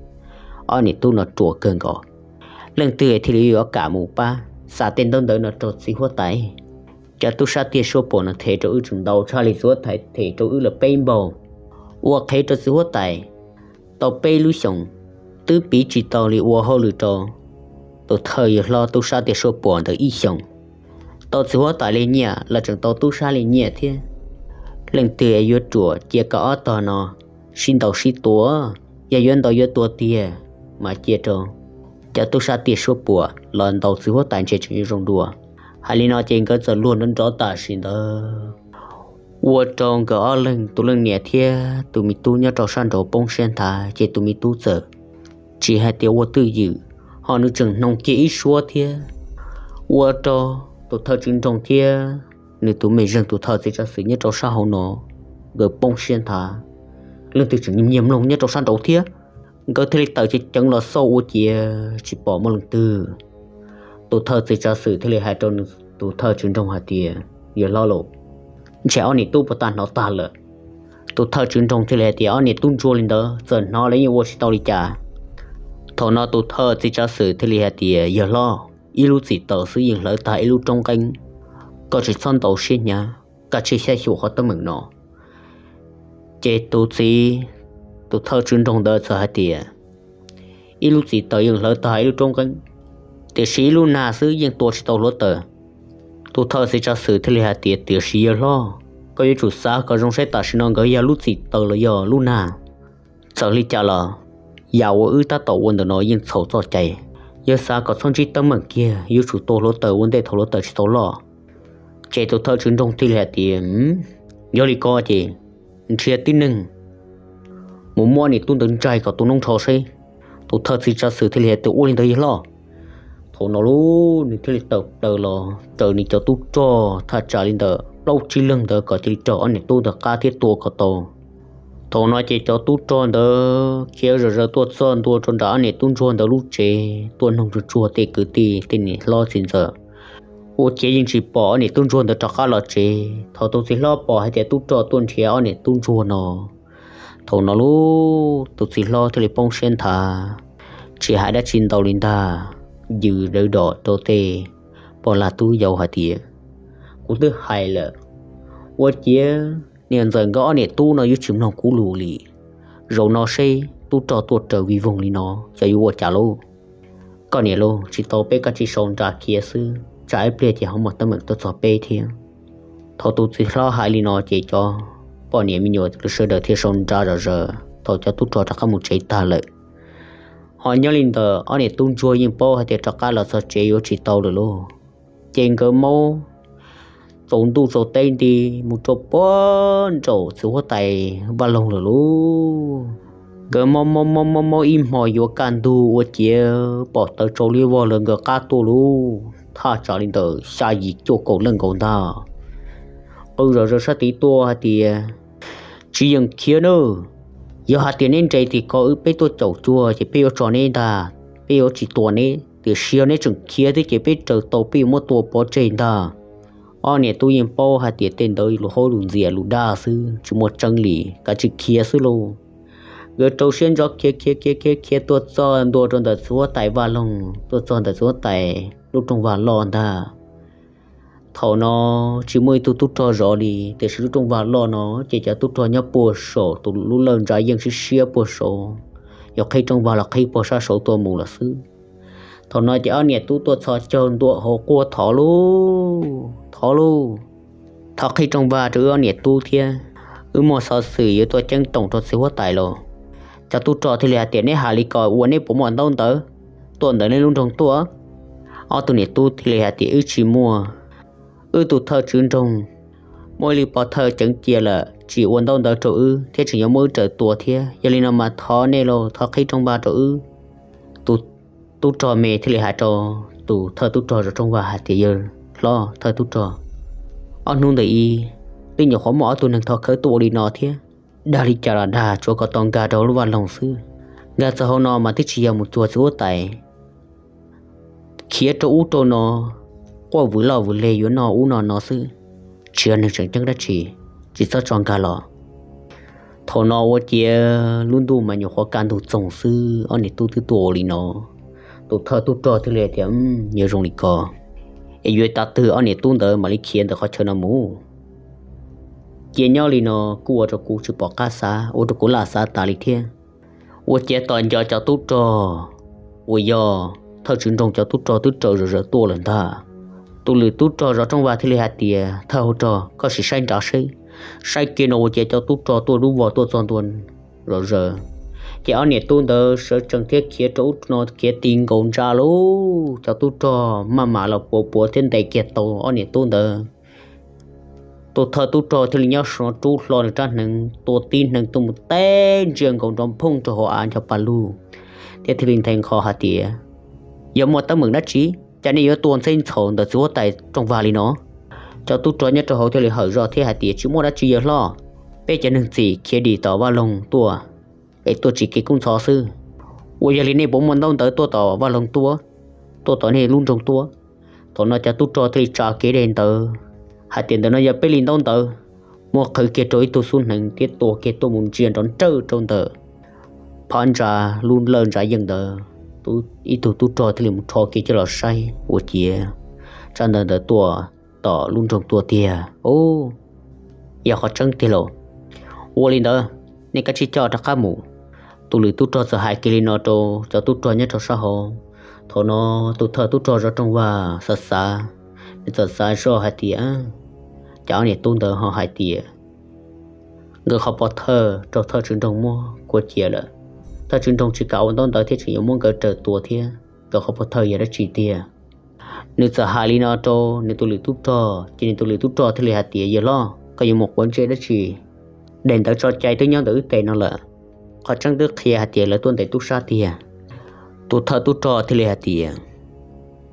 ob niam tub no ruam kawg nkaus, leej twg thiaj li yuav kam mus pab xa tej ntaub ntawv no rau txiv huab tais. Cov tub sab tiaj suab puam no them rau wb tseem ntau tshaj li txiv huab tais them rau wb lawm peb npaug. Ua qhev rau txiv huab tais tau peb lub xyoos, twb piv tsis tau li ua hauj lwm rau tus thawj yawg hlob tub sab tiaj suab puam ntawd ib xyoos. Tau txiv huab tais li nyiaj los tseem tau tub sab li nyiaj thiab. Leej twg yuav ruam cia kom ob tog no sib ntaus sib tua, yog yuav ntaus yuav tua tiag mas cia rau cov tub sab tiaj suab puam los ntaus txiv huab tais ntshe tseem yuav zoo dua. Hais li no ces nkawd txawm luag nrov nrov tam sim ntawd, ua rau nkawd ob leeg tus leej niam thiab tus me tub nyob rau sab nraud poob siab nthav ces tus me tub txawm tsis hais tias ua twj ywm, ho nws tseem hnoos kiag ib suab thiab, ua rau tus thawj tswv nroog thiab nws tus me zeeg tus thawj txiv tsav xwm nyob rau sab hauv no, nkawd poob siab nthav. Leej twg tseem nyiag mloog nyob rau sab nraud thiab. Nkawd thiaj li tawm ceev ceev los xauj ua ciav tsis pom muaj leej twg. Tus thawj txiv tsav xwm thiaj li hais rau nws tus thawj tswv nroog hais tias, yawg hlob lauj, ntshe ob niam tub puas tag hnov tag lawm. Tus thawj tswv nroog thiaj li hais tias, ob niam tub ntsuag li ntawd txawm hnov lawv yeej ua tsis tau li cas. Thaum no tus thawj txiv tsav xwm thiaj li hais tias, yawg hlob, ib lub txim taws xwb yeej hlawv tag ib lub roob nqeeb, koj tsis txhob ntaus siab hnyav, kaj tsij xyab xyuas qhov teeb meem no. Ces tus txiv, tus thawj tswv nroog ntawd txawm hais tias, ib lub txim taws yeej hlawv tag ib lub roob nqeeb, tiam sis ib lub nag xwb yeej tua tsis tau hluav taws. Tus thawj txiv tsav xwm thiaj li hais tias, tiam sis yawg hlob, koj yuav tsum xav kom zoo saib tam sim no nkawd yog lub txim taws los yog lub nag. Txawm li cas los yam uas wb tab tom ua ntawm no yeej txhaum txoj cai. Yog xav kom txhob ntsib teeb meem kiag yuav tsum tua hluav taws ua ntej thaum hluav taws tsis tau loj. Ces tus thawj tswv nroog thiaj li hais tias, yog li ko ces nrhiav tib neeg mus muab niam tub ntawd ntsais kom tu noob nrho seb. Tus thawj txiv tsav xwm thiaj li hais tias, ua li ntawd yawg hlob. Thaum no lub nws thiaj li tawm plaws los raws nws cov tub rog thaj tsam li ntawm plaub tsib leeg ntawd kom cia li raug ob niam tub ntawd qab thiab tua kom tau. Thaum no ces cov tub rog ntawd khiav zom zaws tuaj txog ntua rau nram ob niam tub ntsuag ntawd lub tsev tuaj noog tsuag tsuag tej kwv tij tej niam hlob txiv ntxawm, ua ciav yeej tsis pom ob niam tub ntsuag ntawd rov qab los tsev. Thaum tus txiv hlob pom hais tias tub rog tuaj nrhiav ob niam tub ntsuag no, thaum no lub tus txiv hlob thiaj li poob siab nthav, tsis hais dab tsi ntau li ntag, yws dawv dos rau tej pog lag tub yau hais tias, kuv twb hais lawm, ua ciav niam ntxawm nkawd ob niam tub no yuav tsis mloog kuv lus li. Zaum no seb tub rog tuaj raws vij voog li no xyov yuav ua cas lauj. Koj niam lauj, tsis tau peb koj tsis sau nra khiav xwb, tsam ib pliag ces ho muaj teeb meem tuaj txog peb thiab. Thaum tus txiv hlob hais li no ces cov poj niam me nyuam sawv daws thiaj sau nra zom zaws thaum cov tub rog rov qab mus tsev tag lawm. Ho nyob li ntawm ob niam tub ntsuag yeej paub hais tias rov qab los txog tsev yuav tsis tau lawm lauj. Ces nkawd maub tsaus ntuj tsaus teb nti mus rau puag nraum txiv huab tais vaj loog lawm lauj. Nkawd maub maub maub maub ib hmos yuav kaj ntug ua ciav pom tawv tsau liab vog lawv nkawd qab tuaj lauj, thaj tsam li ntawm xya yim cuaj kaum leej nkaus ntag. Qw zom zaws sab tid tuaj hais tias, tsis yeem khiav nawb. Yog hais tias neb nres tim ko wb peb tuaj caum cuag ces peb yuav tso neb ntag, peb yuav tsis tua neb, tiam sis yog neb tseem khiav thiab ces peb raws tau peb yuav muab tua pov tseg ntag. Ob niam tub yeej paub hais tias tej ntawd lus haub lus ntxias lus dag xwb tsis muaj tseeb li, kav tsij khiav xwb lauj. Nkawd rau siab ntso khiav khiav khiav khiav khiav tuaj txog ntua rau ntawm txiv huab tais vaj loog, tuaj txog ntawm txiv huab tais lub rooj vag loj ntag. Thaum no tsis muaj ib tug tub rog zov li, tiam sis lub rooj vag loj no ces cov tub rog nyob puag saum tus lub lawj ntsa yeej siab siab puag saud, yog qhib rooj vag los qhib puag sab saud tuaj mus lawm xwb. Thaum no ces ob niam tub tuaj txhos caug ntua hauv quaj thov lauj, thov lauj, thov qhib rooj vag rau wb ob niam tub thiab, wb muaj xov xwm yuav tuaj ceeb toom rau txiv huab tais los. Cov tub rog thiaj li hais tias, neb hais li ko ua neb puas muaj ntaub ntawv tuaj ntawm neb lub nroog tuaj? Ob tug niam tub thiaj li hais tias, wb tsis muaj. Wb tus thawj tswv nroog muaj ib li pov thawj ceev cia lawm tsis ua ntaub ntawv rau wb thiab tseem yuav muab wb raws tua thiab. Yog li no mas thov nej los thov qhib rooj vag rau wb. Tus tub rog me thiaj li hais rau tus thawj tub rog zov rooj vag hais tias, yawg hlob thawj tub rog, ob hnub ntawm ib twb nyuam qhuav muaj ob tug neeg thov khawb tuaj ua li no thiab. Dag li cas los dag, tsuav kom tau nkag rau lub vaj loog xwb. Nkag txog hauv no mas twb tsis yog mus cuag txiv huab tais, khiav rau ub rau no, quaj vwm loj vwm leg yuav noj ub noj no xwb, tsis yog neeg tseem ceeb dab tsi, tsis txhob tso nkag los. Thaum no ua ciav lub ntuj mas nyuam qhuav kaj ntug txoog xwb, ob niam tub twb tuaj ua li no. Tus thawj tub rog thiaj li tias, yog zoo li ko es yuav ua li cas ob niam tub ntawd mam li khiav ntawm qhov chaw no mus? Cia nyob li no kuj ua rau kuv tsis pom qab xav, ua rau kuv laj xav tas li thiab. Ua ciav tos nco cov tub rog uas yog thawj tswv nroog cov tub rog twb raws zom zaws tuaj lawm ntag. Tus lwm tub rog zov rooj vag thiaj li hais tias, thawj hauv rog, koj sim saib nrad seb. Saib kiag no ua ciav cov tub rog tuaj dub vog tuaj txog ntua zom zaws. Ces ob niam tub ntawd sawv tsees thiab khiav rau ub no khiav ti nkaus ntsa lauj, cov tub rog maj mam los puav puav thiab ntes kiag tau ob niam tub ntawd. Tus thawj tub rog thiaj li nyob saum rub hlo nws rab hneev tua tib hneev tuaj mus teb ntsia nkaus nrov phooj rau hauv av ncho pa lug, thiab thiaj li nthe nqho hais tias, yog muaj teeb meem dab tsi, cas nej yuav tua ntxheb ntxhaus ntawm txiv huab tais rooj vag li no? Cov tub rog nyob rau hauv thiaj li hawm zog thiab hais tias, Tsis muaj dab tsi yawg hlob, peb cov neeg txim khiav dim tom vaj loog tuaj es tuaj tsis kev kub ntxhov xwb. Uas yog li nej puas muaj ntaub ntawv tuaj tom vaj loog tuaj, tuaj tom nej lub nroog tuaj? Thaum no cov tub rog thiaj li tsa kev daim ntawv hais tias, Ntawm no yog peb li ntaub ntawv. Muab qhwv kiag rau ib tug xub hneev thiab tua kiag tuaj mus ntsia nrov nrawj rau ntawm phab ntsa lub lawj ntsa yeej ntawd. Ib tug tub rog thiaj li mus rho kiag coj los saib ua ciav tsab ntawv ntawd tuaj tom lub nroog tuaj tiag. Yog qhov tseeb tiag lauj. Ua li ntawd, nej kav tsij coj rov qab mus. Tus lwm tub rog txawm hais kiag li no rau cov tub rog nyob rau sab hauv. Thaum no tus thawj tub rog zov rooj vag xav xav, nws txawm xav zoj hais tias, Cas ob niam tub ntawd ho hais tias nkawd qhov pov thawj rau thawj tswv nroog muab kua cia lawm. Thawj tswv nroog tsis kam ua ntaub ntawv thiab tseem yuav muab nkawd raws tua thiab, nkawd qhov pov thawj yog dab tsi tiag? Nws txawm hais li no rau nws tus lwm tub rog, ces nws tus lwm tub rog thiaj li hais tias, Yawg hlob, koj yuav mus quav ntsej dab tsi? Daim ntawv tso cai twb nyob ntawm wb tes no lawm. Qhov tseeb twb qhia hais tias lawv tuaj ntes tub sab tiag. Tus thawj tub rog thiaj li hais tias,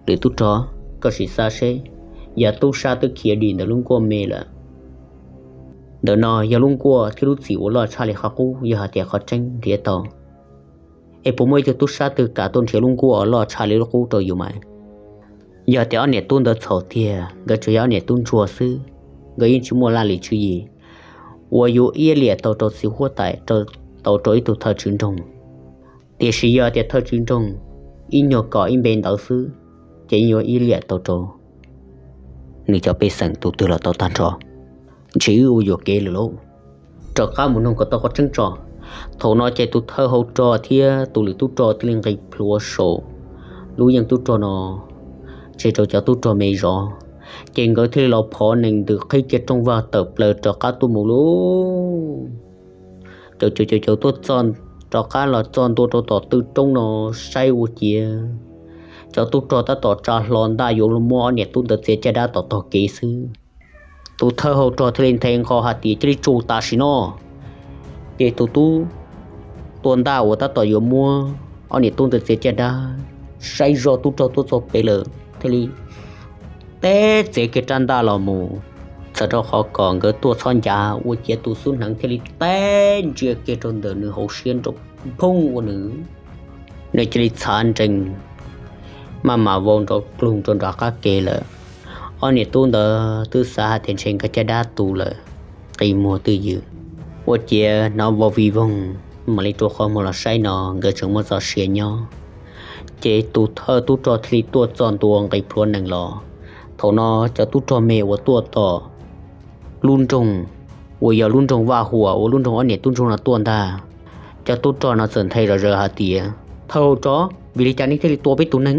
Lwm tub rog, koj sim xav seb, yog tub sab twb khiav dim ntawm lub nkuaj me lawm, ntawm no yog lub nkuaj thiab lub txim uas loj tshaj li qhov qub, yog hais tias qhov tseeb nrhiav tau, es puas muaj ib tug tub sab twg kam tuaj nrhiav lub nkuaj loj tshaj li lub qub rau yus mas? Yog tias ob niam tub ntawd txhaum tiag, nkawd tsuas yog ob niam tub ntsuag xwb, nkawd yeej tsis muaj laj lim tswv yim uas yuav iab liam tau rau txiv huab tais, tau rau ib tug thawj tswv nroog. Tiam sis yog tias thawj tswv nroog ib nyuag kom ib npe ntawd xwb, ces yeej yuav iab liam tau rau nws cov pej xeem tus twg los tau tag nrho. Ntshe wb ua yuam kev lawm lauj. Rov qab mus nug kom tau qhov tseeb tso. Thaum no ces tus thawj hauv rog thiab tus lwm tub rog thiaj li nqis plhuav saum lub yeej tub rog no tseg rau cov tub rog me zov, ces nkawd thiaj li los phov nees ntws qhib kiag rooj vag tawm plaws rov qab tuaj mus lauj. Caum caum caum caum tuaj txog, rov qab los txog ntua rau tom tw roob no, saib ua ciav cov tub rog tab tom tsa hlo ntaj yuav muab ob niam tub ntawd txiav caj dab tom tog kev xwb. Tus thawj hauv rog thiaj li nthe nqho hais tias, Cia li tsum tam sim no. Ces tus tub tua ntaj uas tab tom yuav muab ob niam tub ntawd txiav caj dab saib zoj tub rog tuaj txog pem lawm thiaj li teb txiav kiag rab ntaj los mus, txawm rau qhov kom nkawd tuaj txhob ncav ua ciav tus xub hneev thiaj li teb ntsia kiag rau ntawm nws hauv siab nrov phooj ua nws, nws cia li txhav nrees maj mam vau nrov klug rau nram qab ke lawm. Ob niam tub ntawd twb xav hais tias ntshe nkawd caj dab tu lawm, qi muag twj ywm, ua ciav hnov vau vij voog, mam li rua qhov muag los saib no nkawd tseem muaj txoj sia nyob. Ces tus thawj tub rog thiaj li tuaj txog ntua nqis plhuav nees los. Thaum no cov tub rog me uas tuaj tom lub nroog uas yog lub nroog Vaj Huas uas lub nroog ob niam tub ntsuag no tuaj ntag, cov tub rog no txawm nthe zom zaws hais tias, Thawj hauv rog, vim li cas nej thiaj li tua peb tus neeg?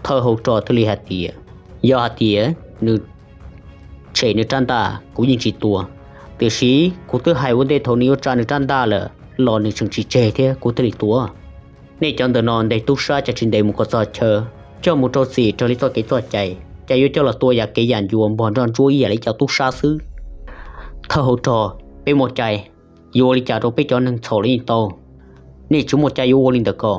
Thawj hauv rog thiaj li hais tias, Yog hais tias nws tshem nws rab ntaj kuv yeej tsis tua, tiam sis kuv twb hais ua ntej thaum nws yuav tsa nws rab ntaj lawm los nws tseem tsis tseg thiab kuv thiaj li tua. Nej cov ntawm no ntes tub sab cas tsis ntes mus kom txog chaw, coj mus rau txim raws li txoj kev txoj cai, cas yuav coj los tua yam kev yam ncua npog nroj ntsuab ib yam li cov tub sab xwb. Thawj hauv rog, peb muaj cai, yuav ua li cas rau peb cov neeg txhaum los yeej tau. Nej tsis muaj cai yuav ua li ntawd ko.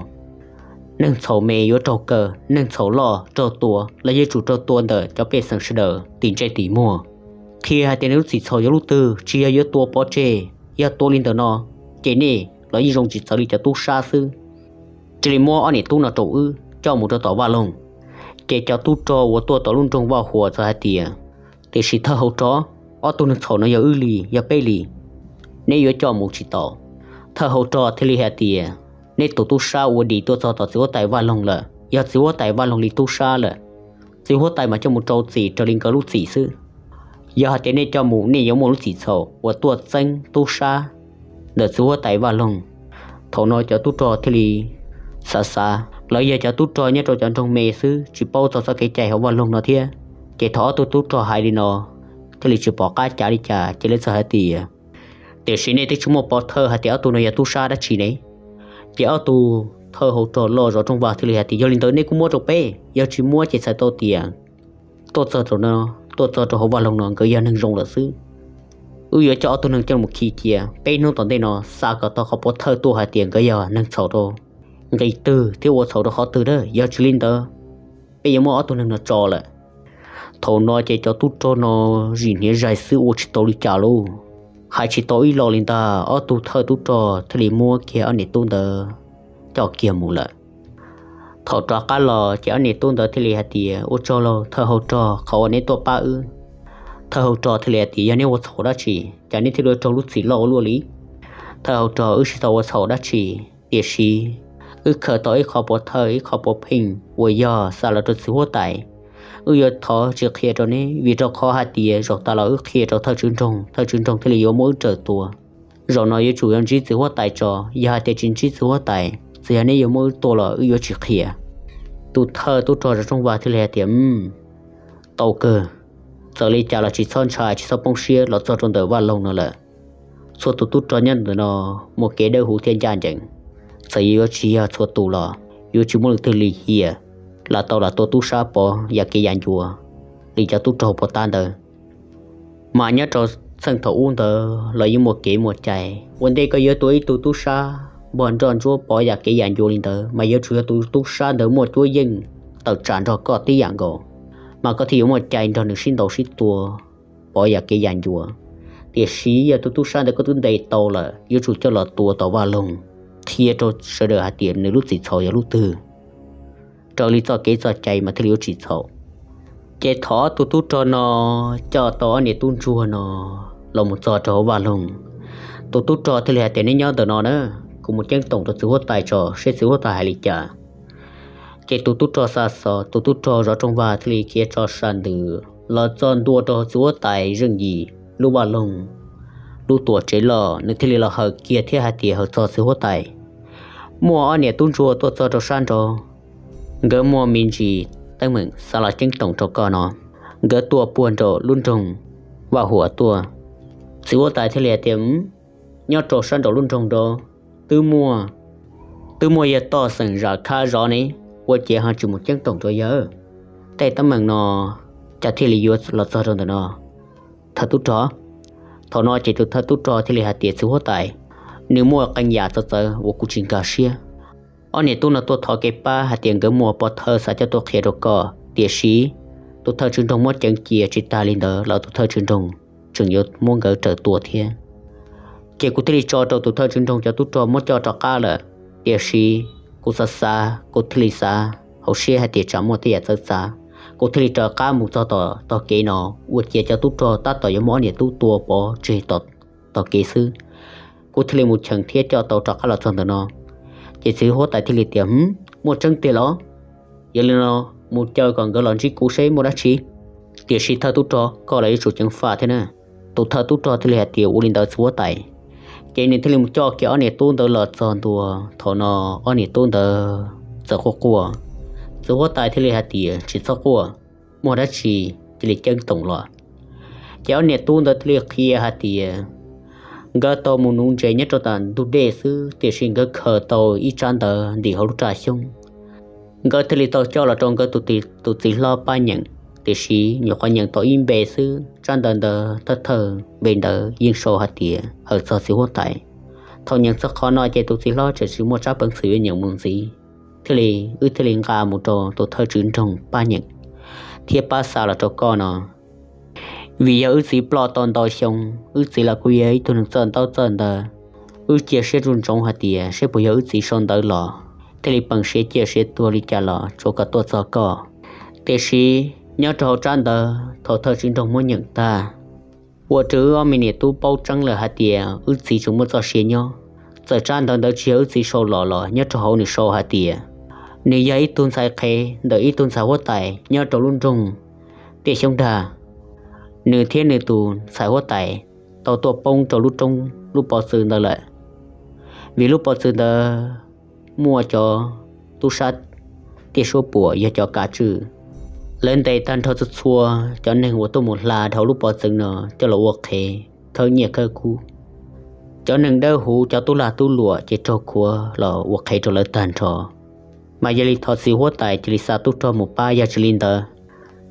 Neeg txhaum me yuav raug kaw, neeg txhaum loj raug tua, los yeej tsum raug tua ntawm cov pej xeem sawv daws tim ntsej tim muag. Qhia hais tias nws lub txim txhaum yog lub twg, tsis yog yuav tua pov tseg. Yog tua li ntawd no, ces nej los yeej zoo tsis txawv li cov tub sab xwb. Cia li muab ob niam tub no rau wb coj mus rau tom Vaj Loog. Ces cov tub rog uas tuaj tom lub nroog Vaj Huas txawm hais tias, Tiam sis thawj hauv rog, ob tug neeg txhaum no yog wb li, yog peb li, neb yuav coj mus tsis tau. Thawj hauv rog thiaj li hais tias, Nej tus tub sab ua dim tuaj txog tom txiv huab tais Vaj Loog lawm, yog txiv huab tais Vaj Loog li tub sab lawm, txiv huab tais mas coj mus rau txim raws li nkawd lub txim xwb. Yog hais tias nej coj mus, nej yuav muaj lub txim txhaum uas tuaj txeeb tub sab ntawm txiv huab tais Vaj Loog. Thaum no cov tub rog thiaj li xav xav, lawv yog cov tub rog nyob rau cov nroog me xwb, tsis paub txog txoj kev cai hauv Vaj Loog no thiab. Ces thaum ob tug tub rog hais li no, thiaj li tsis pom qab cav li cas, ces lawv txawm hais tias, Tiam sis nej twb tsis muaj pov thawj hais tias ob tug no yog tub sab dab tsi ne? Ces ob tug thawj hauv rog loj zov rooj vag thiaj li hais tias, Yog li ntawd nej kuj muab rau peb, yog tsis muab ces txhais tau tias tuaj txog rau no, tuaj txog rau hauv Vaj Loog no nkawd yog neeg zoo lawm xwb. Wb yuav coj ob tug neeg coj mus khi cia, peb hnub tom ntej no xav kom tau qhov pov thawj tuaj hais tias nkawd yog neeg txhaum rau nqi twg thiab ua txhaum rau qhov twg na. Yog tsis li ntawd, peb yuav muab ob tug neeg no tso lawm. Thaum no ces cov tub rog no zim hniav zaig xwb ua tsis tau li cas lauj. Hais tsis tau ib los li ntag, ob tug thawj tub rog thiaj li muab kiag ob niam tub ntawd coj kiag mus lawm. Thaum rov qab los ces ob niam tub ntawd thiaj li hais tias, ua tsaug lauj thawj hauv rog, qhov uas neb tuaj pab wb. Thawj hauv rog thiaj li hais tias, yog neb ua txhaum dab tsi, cas neb thiaj li raug lub txim loj ua luaj li? Thawj hauv rog, wb tsis tau ua txhaum dab tsi, tiam sis wb khaws tau ib qho pov thawj ib qho pov pheej uas yog xa los rau txiv huab tais. Wb yuav thov tsis qhia rau neb, vim rau qhov hais tias zaum tas los wb qhia rau thawj tswv nroog, thawj tswv nroog thiaj li yuav muab wb raws tua. Zaum no yuav tsum yuav ntsib txiv huab tais tso, yog hais tias tsis ntsib txiv huab tais, txawm yog neb yuav muab wb tua los wb yuav tsis qhia. Tus thawj tub rog zov rooj vag thiaj li hais tias, tau kawg, txawm li cas los tsis txhob ntshai, tsis txhob poob siab, los txog rau ntawm vaj loog no lawm, txhua tus tub rog nyob ntawm no muaj kev dawb huv thiab ncaj ncees. Txawm yuav tsis yog txhua tus los yuav tsis muaj leej twg lim hiam los tau los tua tub sab Pov yam kev yam ncua li cov tub rog puag ta ntawd. Mas nyob rau txheej thaum ub ntawd los yeej muaj kev muaj cai, ua ntej koj yuav tua ib tug tub sab npog nroj ntsuab Pov yam kev yam ncua li ntawd mas yuav tsum yog tus tub sab ntawd muaj cuab yeej tawm tsam nrog koj tib yam nkaus, mas koj thiaj yuav muaj cai nrog nws sib ntaus sib tua Pov yam kev yam ncua. Tiam sis yog tus tub sab ntawd koj twb ntes tau lawm, yuav tsum coj los tua tom vaj loog, qhia rau sawv daws hais tias nws lub txim txhaum yog lub twg, raws li txoj kev txoj cai mas thiaj li yuav tsis txhaum. Ces thov ob tug tub rog no coj tau ob niam tub ntsuag no los mus txog rau hauv vaj loog. Tus tub rog thiaj li hais tias, neb nyob ntawm no na, kuv mus ceeb toom rau txiv huab tais tso seb txiv huab tais hais li cas. Ces tus tub rog xa xov, tus tub rog zov rooj vag thiaj li khiav tso sa ntws los txog ntua rau txiv huab tais zeej yim lub vaj loog, lub tuam tsev loj, nws thiaj li los hawm kiag thiab hais tias, hawm txog txiv huab tais, muaj ob niam tub ntsuag tuaj txog rau sab nraud, nkawd muaj me ntsis teeb meem xav los ceeb toom rau koj no, nkawd tuaj puag nraum lub nroog Vaj Huam tuaj. Txiv huab tais thiaj li hais tias, nyob rau sab nraum lub nroog nraud twb muaj, twb muaj yawg toj xeem zam khab zov ne, ua cas ho tsis mus ceeb toom rau yawg? Tej teeb meem no cas thiaj li yuav los txog rau ntawm no? Thawj tub rog. Thaum no ces tus thawj tub rog thiaj li hais tias, txiv huab tais, nws muaj qee yam txawv txawv uas kuv tsis nkag siab. Ob niam tub no tuaj thov kev pab hais tias nkawd muaj pov thawj xav coj tuaj qhia rau koj, tiam sis tus thawj tswv nroog muab ceev cia, tsis tas li ntawd los tus thawj tswv nroog tseem yuav muab nkawd raws tua thiab. Ces kuv thiaj li tso rau tus thawj tswv nroog cov tub rog muab coj rov qab lawm, tiam sis kuv xav xav kuv thiaj li xav hauv siab hais tias tsam muaj tej yam txawv txav, kuv thiaj li raws qab mus txog tom tog kev no, ua ciav cov tub rog tab tom yuav muab ob niam tub tua pov tseg tom kev xwb. Kuv thiaj li mus cheem thiab coj tau rov qab los txog ntawm no. Ces txiv huab tais thiaj li tias, muaj tseeb tiag los? Yog li no mus caw kom nkawd los ntsib kuv seb muaj dab tsi. Tiam sis thawj tub rog, koj los yuav tsum ceev faj thiab na. Tus thawj tub rog thiaj li hais tias, ua li ntawd txiv huab tais. Ces nws thiaj li mus coj kiag ob niam tub ntawd los txog ntua. Thaum no ob niam tub ntawd txawm quaj quaj. Txiv huab tais thiaj li hais tias, tsis txhob quaj, muaj dab tsi cia li ceeb toom los. Ces ob niam tub ntawd thiaj li qhia hais tias nkawd tau mus nuv ntses nyob rau tom ntug dej xwb, tiam sis nkawd khaws tau ib tsab ntawv ntim hauv lub raj xyoob. Nkawd thiaj li tau coj los rau nkawd tus txiv hlob Paj Nyeem, tiam sis nyuam qhuav nyeem tau ib npe xwb, tsab ntawv ntawd thawj thawj npe ntawd yeej sau hais tias hawm txog txiv huab tais. Thaum nyeem txog qhov no ces tus txiv hlob tseem tsis muaj tsab peev xwm yuav nyeem mus ntxiv, thiaj li wb thiaj li nqa mus rau tus thawj tswv nroog Paj Nyeem thiab pab xa los rau koj no. Vim yog wb txiv ploj tau ntau xyoo, wb txiv los kuj yog ib tug neeg txawj ntaub txawj ntawv, wb cia siab ntsoov ntsoov hais tias seb puas yog wb txiv sau ntawv los, thiaj li peem siav ciaj siav tuag li cas los tsuav kom tuaj txog koj. Tiam sis nyob rau hauv tsab ntawv thaum thawj tswv nroog muab nyeem tag, ua rau wb ob me niam tub paub tseeb lawm hais tias wb txiv tseem muaj txoj sia nyob. Txawm tsab ntawv ntawd tsis yog wb txiv sau los los nyob rau hauv nws sau hais tias nws yog ib tug ntxhais qhev ntawm ib tug ntxhais huab tais nyob rau lub nroog Tiaj Xyoob Dag. Nws thiab nws tus ntxhais huab tais tau tuaj poob rau lub roob lub pov txwv ntawd lawm, vim lub pov txwv ntawd muaj cov tub sab Tiaj Suab Puam yog cov kav tswj. Lawv ntes tag nrho txhua txhua cov neeg uas tuaj mus hla dhau lub pov txwv no coj los ua qhev khawb nyiaj khawb kub. Cov neeg dawb huv, cov tub lag tub luam ces raug khuav los ua qhev rau lawv tag nrho. Mas yog li thov txiv huab tais cia li xa tub rog mus pab, yog tsis li ntawd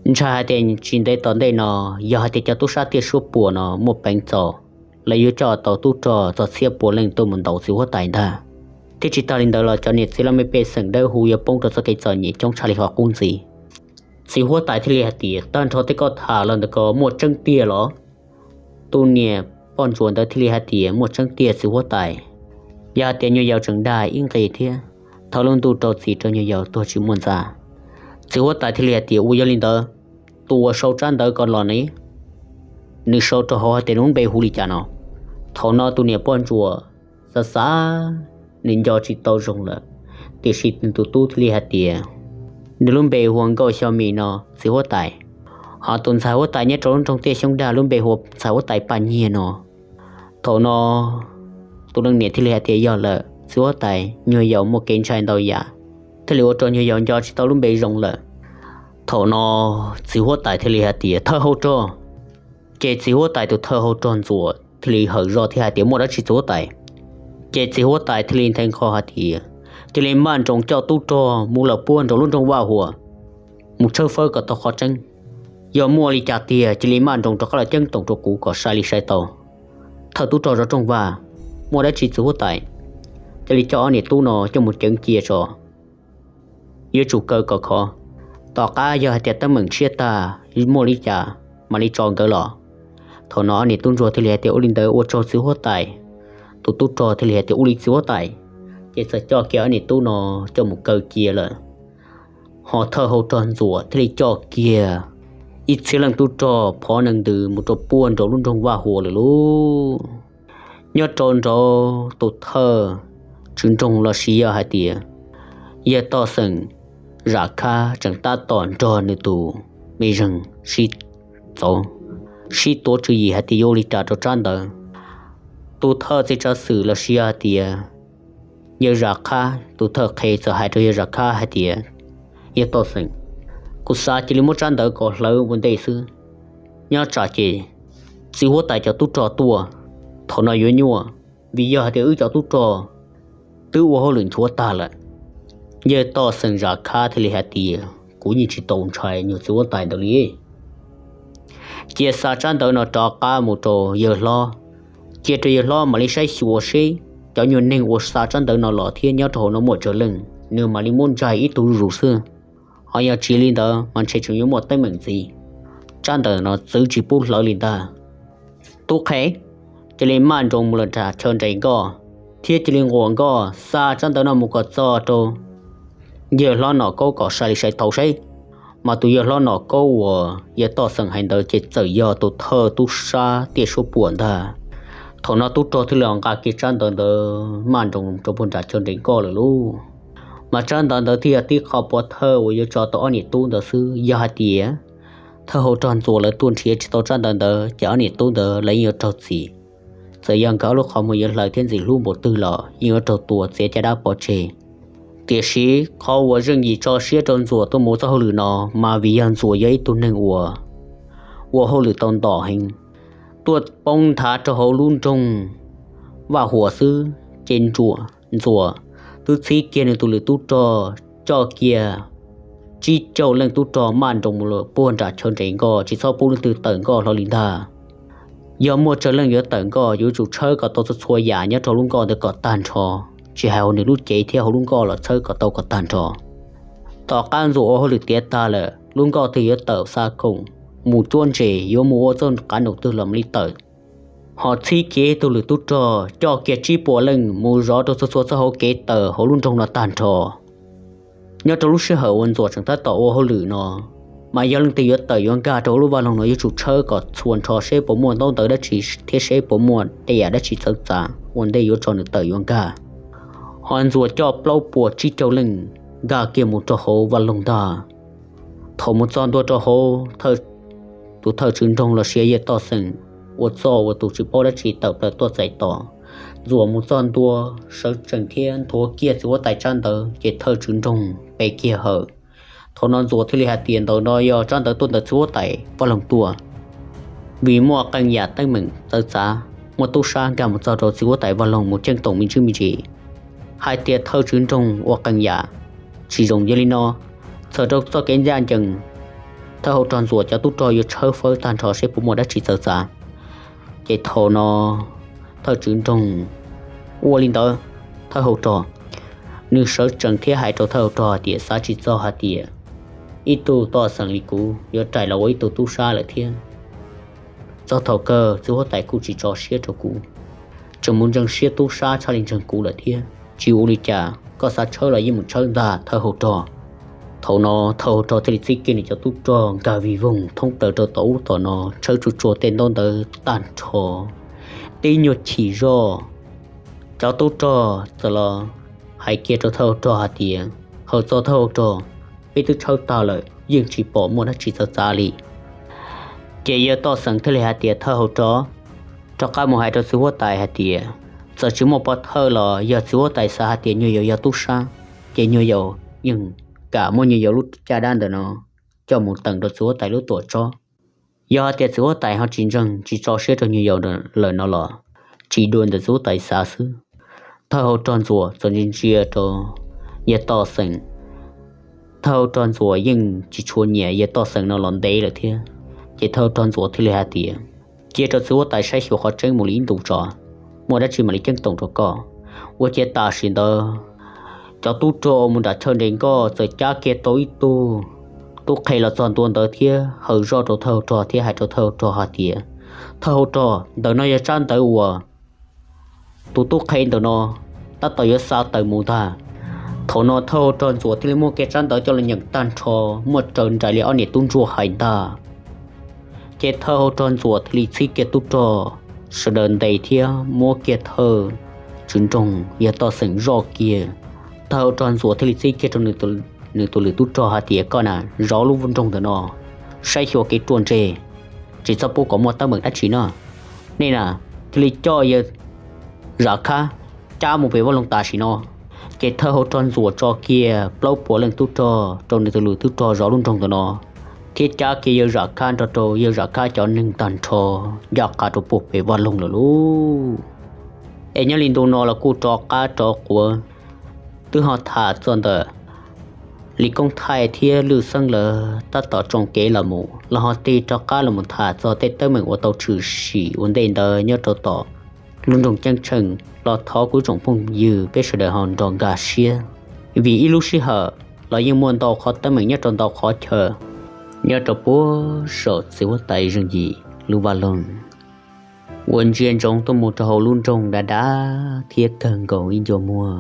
ntshai hais tias tsis ntev tom ntej no, yog hais tias cov tub sab Tiaj Suab Puam no muaj peev txaus, lawv yuav coj tau tub rog txog txhiab pua leej tuaj mus ntaus txiv huab tais ntag. Thiab tsis tas li ntawd los cov niam txiv laj mej pej xeem dawb huv yuav poob rau txoj kev txom nyem coob tshaj li qhov qub ntxiv. Txiv huab tais thiaj li hais tias, Tag nrho tej koj tham los ntawm ko muaj tseeb tiag los? Tus niam poj ntsuam ntawd thiaj li hais tias, Muaj tseeb tiag txiv huab tais. Yog hais tias nyuag yaus tseem dag ib nqes thiab, thawb lub ntuj rau txim rau nyuag yaus tuag tsis muaj ntxa. Txiv huab tais thiaj li hais tias, Ua yog li ntawd, tus uas sau tsab ntawv ko los ne? Nws sau rau hauv hais tias nws lub npe hu li cas no? Thaum no tus niam poj ntsuam xav xav, nws nco tsis tau zoo lawm, tiam sis nws tus tub thiaj li hais tias, Nws lub npe hu ua Nkauj Xyo Mis no txiv huab tais. Ho tus ntxhais huab tais nyob rau lub nroog Tiaj Xyoob Dag lub npe hu ua ntxhais huab tais Paj Nyiag no. Thaum no tus leej niam thiaj li hais tias, Yog lawm txiv huab tais, nyuag yaus muaj kev ntshai ntau yam, thiaj li ua rau nyuag yaus nco tsis tau lub npe zoo lawm. Thaum no txiv huab tais thiaj li hais tias, Thawj hau rog. Ces txiv huab tais tus thawj hau rog Ntxuam thiaj li hawm zog thiab hais tias, Muaj dab tsi txiv huab tais? Ces txiv huab tais thiaj li nthe nqho hais tias, Cia li maj nroos coj tub rog mus lawm puag nraum lub nroog Vaj Huas, mus tshawb fawb kom tau qhov tseeb. Yog muaj li cas tiag cia li maj nroos rov qab los ceeb toom rau kuv kom sai li sai tau. Thawj tub rog zov rooj vag. Muaj dab tsi txiv huab tais? Cia li coj ob niam tub no coj mus ceev cia tso, yuav tsum kaw kom khov. Tom qab yog hais tias teeb meem tshiab tag, muaj li cas mam li tso nkawd los. Thaum no ob niam tub ntsuag thiaj li hais tias, Ua li ntawd ua tsaug txiv huab tais. Tus tub rog thiaj li hais tias, Ua li txiv huab tais. Ces txawm coj kiag ob niam tub no coj mus kaw cia lawm. Ho thawj hau rog Ntxuam thiaj li coj kiag ib txhiab leej tub rog phov nees ntws mus rau puag nraum lub nroog Vaj Huas lawm lauj. Nyob rau nraud tus thawj tswv nroog los sis yog hais tias yawg Toj Xeem Zam Khab tseem tab tom nrog nws tus me zeeg sib txauv, sib tuav tswv yim hais tias yuav ua li cas rau tsab ntawv. Tus thawj txiv tsav xwm los sis yog hais tias yawg Zam Khab tus thawj qhe txawm hais rau yawg Zam Khab hais tias, Yawg Toj Xeem, kuv xav cia li muab tsab ntawv kom hlawv ua ntej xwb. Nyob tsam ces txiv huab tais cov tub rog tuaj, thaum no yuav nyuaj, vim yog hais tias wb cov tub rog twb ua hauj lwm nchuav tag lawm. Yawg Toj Xeem Zam Khab thiaj li hais tias, Kuv yeej tsis tau ntshai nyuag txiv huab tais ntawd li. Cia xa tsab ntawv no rov qab mus rau yawg hlob, cia rau yawg hlob mam li saib xyuas seb cov nyuag neeg uas xa tsab ntawv no los thiab nyob rau hauv no muaj tsawg leej, nws mam li muab ntsaig ib tug zus xwb. Ho yog tsis li ntawd mas ntshe tseem yuav muaj teeb meem ntxiv. Tsab ntawv no txwv tsis pub hlawv li ntag. Tub qhe, cia li maj nroos mus lawm nram chaw nres nkoj, thiab cia li nquas nkoj xa tsab ntawv no mus kom txog rau yawg hlob Nom Kaub kom sai li sai tau seb. Mas tus yawg hlob Nom Kaub uas yawg Toj Xeem hais ntawd ces txawm yog tus thawj tub sab tiaj suab puam ntag. Thaum no tub rog thiaj li nqa kiag tsab ntawv ntawd maj nroos rau puag nram chaw nres nkoj lawm lauj. Mas tsab ntawv ntawd thiaj yog tib qho pov thawj uas yuav tso tau ob niam tub ntawd xwb. Yog hais tias thawj hau rog Ntxuam lawv tuaj nrhiav tsis tau tsab ntawv ntawd ces ob niam tub ntawd lawv yeej yuav raug txim. Txawm yog nkawd ob lub qhov muag yuav hlawv thiab ntxim hlub npaum twg los yeej yuav raug tua txiav caj dab pov tseg. Tiam sis qhov uas zeej yim tso siab rau Ntxuam tuaj mus ua txoj hauj lwm no, mas vim yog Ntxuam yog ib tug neeg uas ua hauj lwm tau ntom heev, tuaj poob nthav rau hauv lub nroog Vaj Huas xwb, ces Ntxuam twb txhib kiag nws tus lwm tub rog coj kiag tsib caug leej tub rog maj nroos mus puag nram chaw nres nkoj, tsis txhob pub leej twg tawm nkoj hlo li ntag. Yog muaj tsawg leej yuav tawm nkoj, yuav tsum tshawb kom tau txhua txhua yam nyob rau lub nkoj ntawd kom tag nrho, tsis hais hauv nws lub cev thiab hauv lub nkoj los tshawb kom tau kom tag nrho. Tom qab Ntxuam ua hauj lwm tiav tag lawm, lub nkoj twg yuav tawm xa khoom mus cuab ntses, yuav mus ua txoj qav num twg los mam li tawm. Ho txhib kiag tus lwm tub rog coj kiag tsib puas leej mus zov rau txhua txhua txoj hauv kev tawm hauv lub nroog no tag nrho. Nyob rau lub sij hawm uas Ntxuam tseem tab tom ua hauj lwm no, mas yog leej twg yuav tawm yuav nkag rau hauv lub vaj loog no yuav tsum tshawb kom txhua nrho seb puas muaj ntaub ntawv dab tsi thiab seb puas muaj tej yam dab tsi txawv txav ua ntej yuav tso nws tawm yuav nkag. Ho Ntxuam coj plaub puas tsib caug leej nkag kiag mus rau hauv vaj loog ntag. Thaum mus txog ntua rau hauv, tus thawj tswv nroog los sis yawg Toj Xeem ua txoj ua tus tsis paub dab tsi tawm plaws tuaj txais tos. Ntxuam mus txog ntua, sawv tsees thiab nthuav kiag txiv huab tais tsab ntawv ces thawj tswv nroog pe kiag hawm. Thaum no Ntxuam thiaj li hais tias ntawm no yog tsab ntawv tuaj ntawm txiv huab tais vaj loog tuaj, vim muaj qee yam teeb meem txawv txav, muaj tub sab nkag mus txog rau txiv huab tais vaj loog mus ceeb toom me ntsis me ntsis, hais tias thawj tswv nroog ua qee yam tsis zoo. Yog li no, txhawm rau txoj kev ncaj ncees, thawj hau rog Ntxuam cov tub rog yuav tshawb fawb tag nrho seb puas muaj dab tsi txawv txav. Ces thaum no thawj tswv nroog, Ua li ntawd, thawj hau rog. Nws sawv tsees thiab hais rau thawj hau rog hais tias, Xav tsis txog hais tias ib tug toj xeem li kuv yuav rais los ua ib tug tub sab lawm thiab. Txog thaum kawg txiv huab tais kuj tsis tso siab rau kuv, tseem mus ntseeg siab tub sab tshaj li ntseeg kuv lawm thiab. Tsis ua li cas, koj xav tshawb los yeej mus tshawb ntag thawj hauv rog. Thaum no thawj hauv rog thiaj li txib kiag nws cov tub rog nkag vij voog thoob plaws rau tom ub tom no, tshawb tsuag tsuag tej ntaub ntawv tag nrho, tib nyuag chim zoj, cov tub rog txawm los hais kiag rau thawj hauv rog hais tias, Hawm txog thawj hauv rog, peb twb tshawb tag lawm yeej tsis pom muaj dab tsi txawv txav li. Ces yawg toj xeem thiaj li hais tias, Thawj hauv rog, rov qab mus hais rau txiv huab tais hais tias, txawm tsis muaj pov thawj los yog txiv huab tais xav hais tias nyuag yaus yog tub sab, ces nyuag yaus yeej kam muab nyuag yaus lub caj dab ntawm no coj mus teem rau txiv huab tais lub tuam tsob. Yog hais tias txiv huab tais ho tsis ntseeg tsis tso siab rau nyuag yaus lawm no los tsis dua ntawm txiv huab tais xav xwb. Thawj hauv rog ntxuam txawm ntsia ntsia rau yawg toj xeem, thawj hauv rog ntxuam yeej tsis tshua nyiam yawg toj xeem no los ntev lawm thiab. Ces thawj hauv rog ntxuam thiaj li hais tias, Cia rau txiv huab tais saib xyuas qhov tseeb mus li ib ntus tso, muaj dab tsi mam li ceeb toom rau koj. Ua ciav tam sim ntawd cov tub rog uas mus nram chaw nres nkoj txawm cab kiag tau ib tug tub qhe los txog ntua ntawd thiab hawm zoj rau thawj hauv rog thiab hais rau thawj hauv rog hais tias, Thawj hauv rog, ntawm no yog tsab ntawv uas tus tub qhe ntawm no tab tom yuav xa tawm mus ntag. Thaum no thawj hauv rog ntxuam thiaj li muab kiag tsab ntawv coj los nyeem tag nrho, muaj raws nraim li ob niam tub ntsuag hais ntag. Ces thawj hauv rog ntxuam thiaj li txhib kiag tub rog sawv daws ntes thiab muab kiag thawj tswv nroog yawg toj xeem zoj kiag. Thawj hauv rog ntxuam thiaj li txib kiag rau nws tus lwm tub rog hais tias, Koj na, zov lub nroog ntawm no, saib xyuas kev ruaj ntseg, tsis txhob pub kom muaj teeb meem dab tsi no. Nej na, thiaj li coj yawg zam khab cab mus pem vaj loog tam sim no. Ces thawj hauv rog ntxuam tso kiag plaub puas leej tub rog rau nws tus lwm tub rog zov lub nroog ntawm no, thiab cab kiag yawg zam khab nrog rau yawg zam khab cov neeg tag nrho ncaj qha rau puag pem vaj loog lawm lauj. Es nyob li ntu no los kuj rov qab rov quav, twb ho tham txog ntawm Lis Koob Thaij thiab Lwj Xeeb lawv tab tom tsoo kev los mus los ho tig rov qab los mus tham txog tej teeb meem uas tau tshwm sim ua ntej ntawd nyob rau tom lub nroog Ceeb Tsheej los thov kuv tsoom phooj ywg peb sawv daws ho nrog nkag siab, vim ib lub sij hawm los yeej muaj ntau qhov teeb meem nyob rau ntau qhov chaw nyob rau puag saum txiv huab tais Zeej Yim lub vaj loog uas ntsia ntsoov tuaj mus rau hauv lub nroog dav dav thiab kawg nkaus ib ncua muag,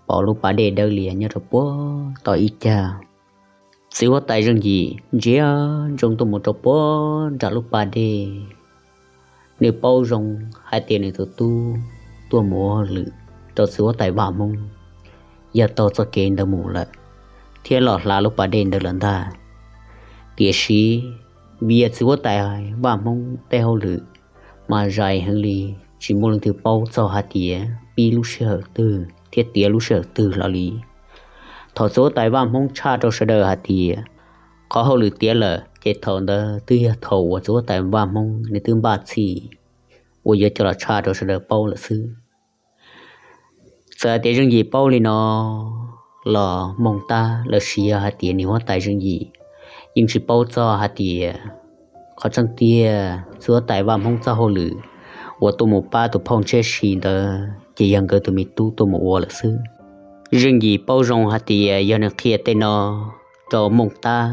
pom lub pas dej dawb lias nyob rau puag tom ib cag. Txiv huab tais Zeej Yim ntsia ntsoov tuaj mus rau puag nram lub pas dej, nws paub zoo hais tias nws tus tub tuaj mus ua hauj lwm rau txiv huab tais Vaj Hmoob yog taug txoj kev ntawd mus lawm thiab los hla lub pas dej ntawd lawm ntag. Tiam sis vim yog txiv huab tais Vaj Hmoob tej hauj lwm mas zais heev li, tsis muaj leej twg paub txog hais tias pib lub sij hawm twg thiab tiav lub sij hawm twg hlo li. Thaum txiv huab tais Vaj Hmoob tshaj rau sawv daws hais tias qhov hauj lwm tiav lawm ces thaum ntawd twb yog thaum uas txiv huab tais Vaj Hmoob nws twb npaj txhij uas yuav coj los tshaj rau sawv daws paub lawm xwb. Txawm hais tias Zeej Yim paub li no los Mooj Tab lawv siv yog hais tias nws huab tais Zeej Yim yeej tsis paub txog hais tias qhov tseeb tiag txiv huab tais Vaj Hmoob txoj hauj lwm uas tuaj mus pab tus phauj Ntshiab Si ntawd ces yog nkawd tus me tub tuaj mus ua lawm xwb. Zeej Yim paub zoo hais tias yog nws qhia tej no rau Mooj Tab,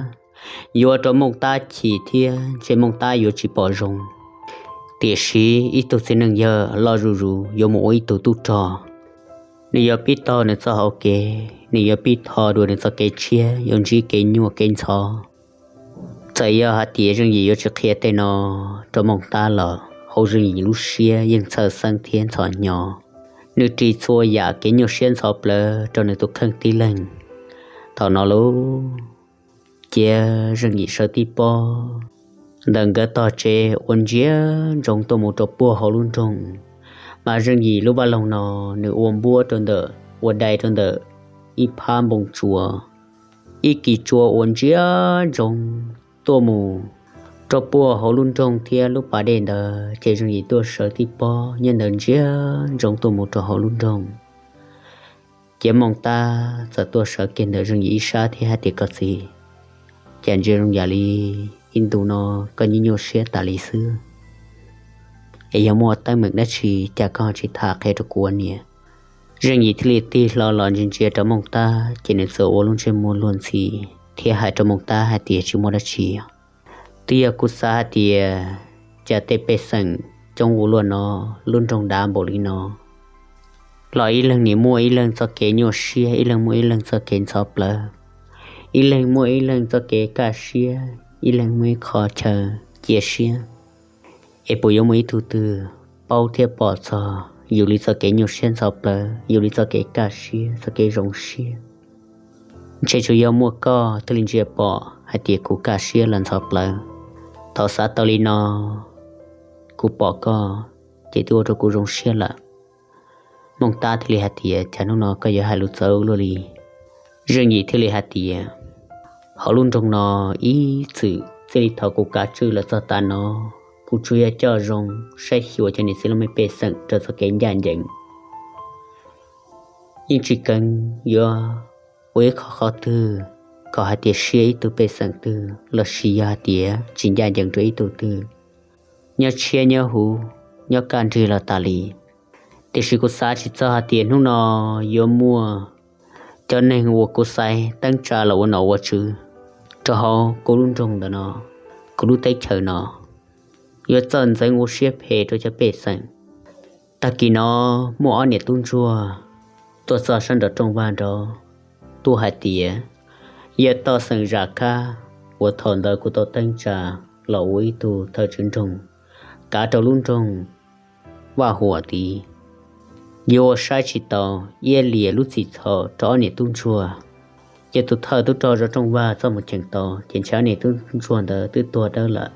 yuav rau Mooj Tab chim thiab ntshe Mooj Tab yuav tsis pom zoo. Tiam sis ib tug txiv neej yawg loj zuj zus yuav mus ua ib tug tub rog, nws yuav pib taug nws txoj hau kev, nws yuav pib tho dua nws txoj kev tshiab, yuav ntsib kev nyuaj kev ntxhov. Txawm yog hais tias Zeej Yim yuav tsis qhia tej no rau Mooj Tab los hauv Zeej Yim lub siab yeej txhawj xeeb thiab ntxhov hnyo. Nws ris txhua yam kev nyuaj siab ntxhov plawv rau nws tus kheej tib leeg. Thaum no lauj, cia Zeej Yim sawv tib pob ntawm nkawd tog tsev uas ntsia ntsoov tuaj mus rau puag hauv lub nroog. Mas Zeej Yim lub vaj loog no nws ua npuab rau ntawm, ua dai rau ntawm ib phab npoo tsua, ib kis tsua uas ntsia ntsoov tuaj mus rau puag hauv lub nroog thiab lub pas dej ntawd ces Zeej Yim tuaj sawv tib pob nyob ntawd ntsia ntsoov tuaj mus rau hauv lub nroog. Ces Mooj Tab txawm tuaj sawv kiag ntawm Zeej Yim ib sab thiab hais tias, Koj txiv, cas ntsia zoo yam li ib ntu no koj nyuaj nyuaj siab tas li xwb, es yog muaj teeb meem dab tsi cas koj tsis tham qhia rau kuv ua niam? Zeej Yim thiaj li tig hlo los ntsia ntsia rau Mooj Tab ces nws txawm ua lub ntsej muag luag ntxhi thiab hais rau Moos Tab hais tias tsis muaj dab tsi. Twb yog kuv xav hais tias cas tej pej xeem coob ua luaj no, lub nroog dav npaum li no, los ib leeg nim muaj ib leeg txoj kev nyuaj siab, ib leeg muaj ib leeg txoj kev ntxhov plawv, ib leeg muaj ib leeg txoj kev kaj siab, ib leeg muaj ib qho chaw cia siab. Es puas yuav muaj ib tug twg paub thiab pom txog yus li txoj kev nyuaj siab ntxhov plawv, yus li txoj kev kaj siab, txoj kev zoo siab? Ntshe tsuas yog muaj koj thiaj li ntsia pom hais tias kuv kaj siab los ntxhov plawv. Thaum xav tau li no, kuv pom koj ces twb ua rau kuv zoo siab lawm. Moos Tab thiaj li hais tias cas hnub no koj yuav hais lus txawv luaj li? Zeej Yim thiaj li hais tias hauv lub nroog no ib txwm txij li thaum kuv kav tswj los txog tav no, kuv tsuas yog coj zoo saib xyuas cov niam txiv laj mej pej xeem rau txoj kev ncaj ncees. Yeej tsis kheev yuav ua ib qho qhov twg kom hais tias siab ib tug pej xeem twg los sis yog hais tias tsis ncaj ncees rau ib tug twg, nyob tshiab nyob huv, nyob kaj nrig los tas li. Tiam sis kuv xav tsis txog hais tias hnub no yuav muaj cov neeg uas kuv xaiv teeb tsa los ua nom ua tswv rau hauv kuv lub nroog ntawm no, kuv lub teb chaws no, yuav txawj ntxeev ua siab phem rau cov pej xeem. Tag kis no muaj ob niam tub ntsuag tuaj txog sab nraum rooj vag nrad tuaj hais tias yog toj xeem Zam Khab uas thaum ntawd kuv tau teeb tsa los ua ib tug thawj tswv nroog kav rau lub nroog Vaj Huam tid, yuav ua saib tsis tau, iab liam lub txim txhaum rau ob niam tub ntsuag. Ces tus thawj tub rog zov rooj vag txoj mus cheem tau ces ntshai ob niam tub ntsuag ntawd twb tuag dawb lawm.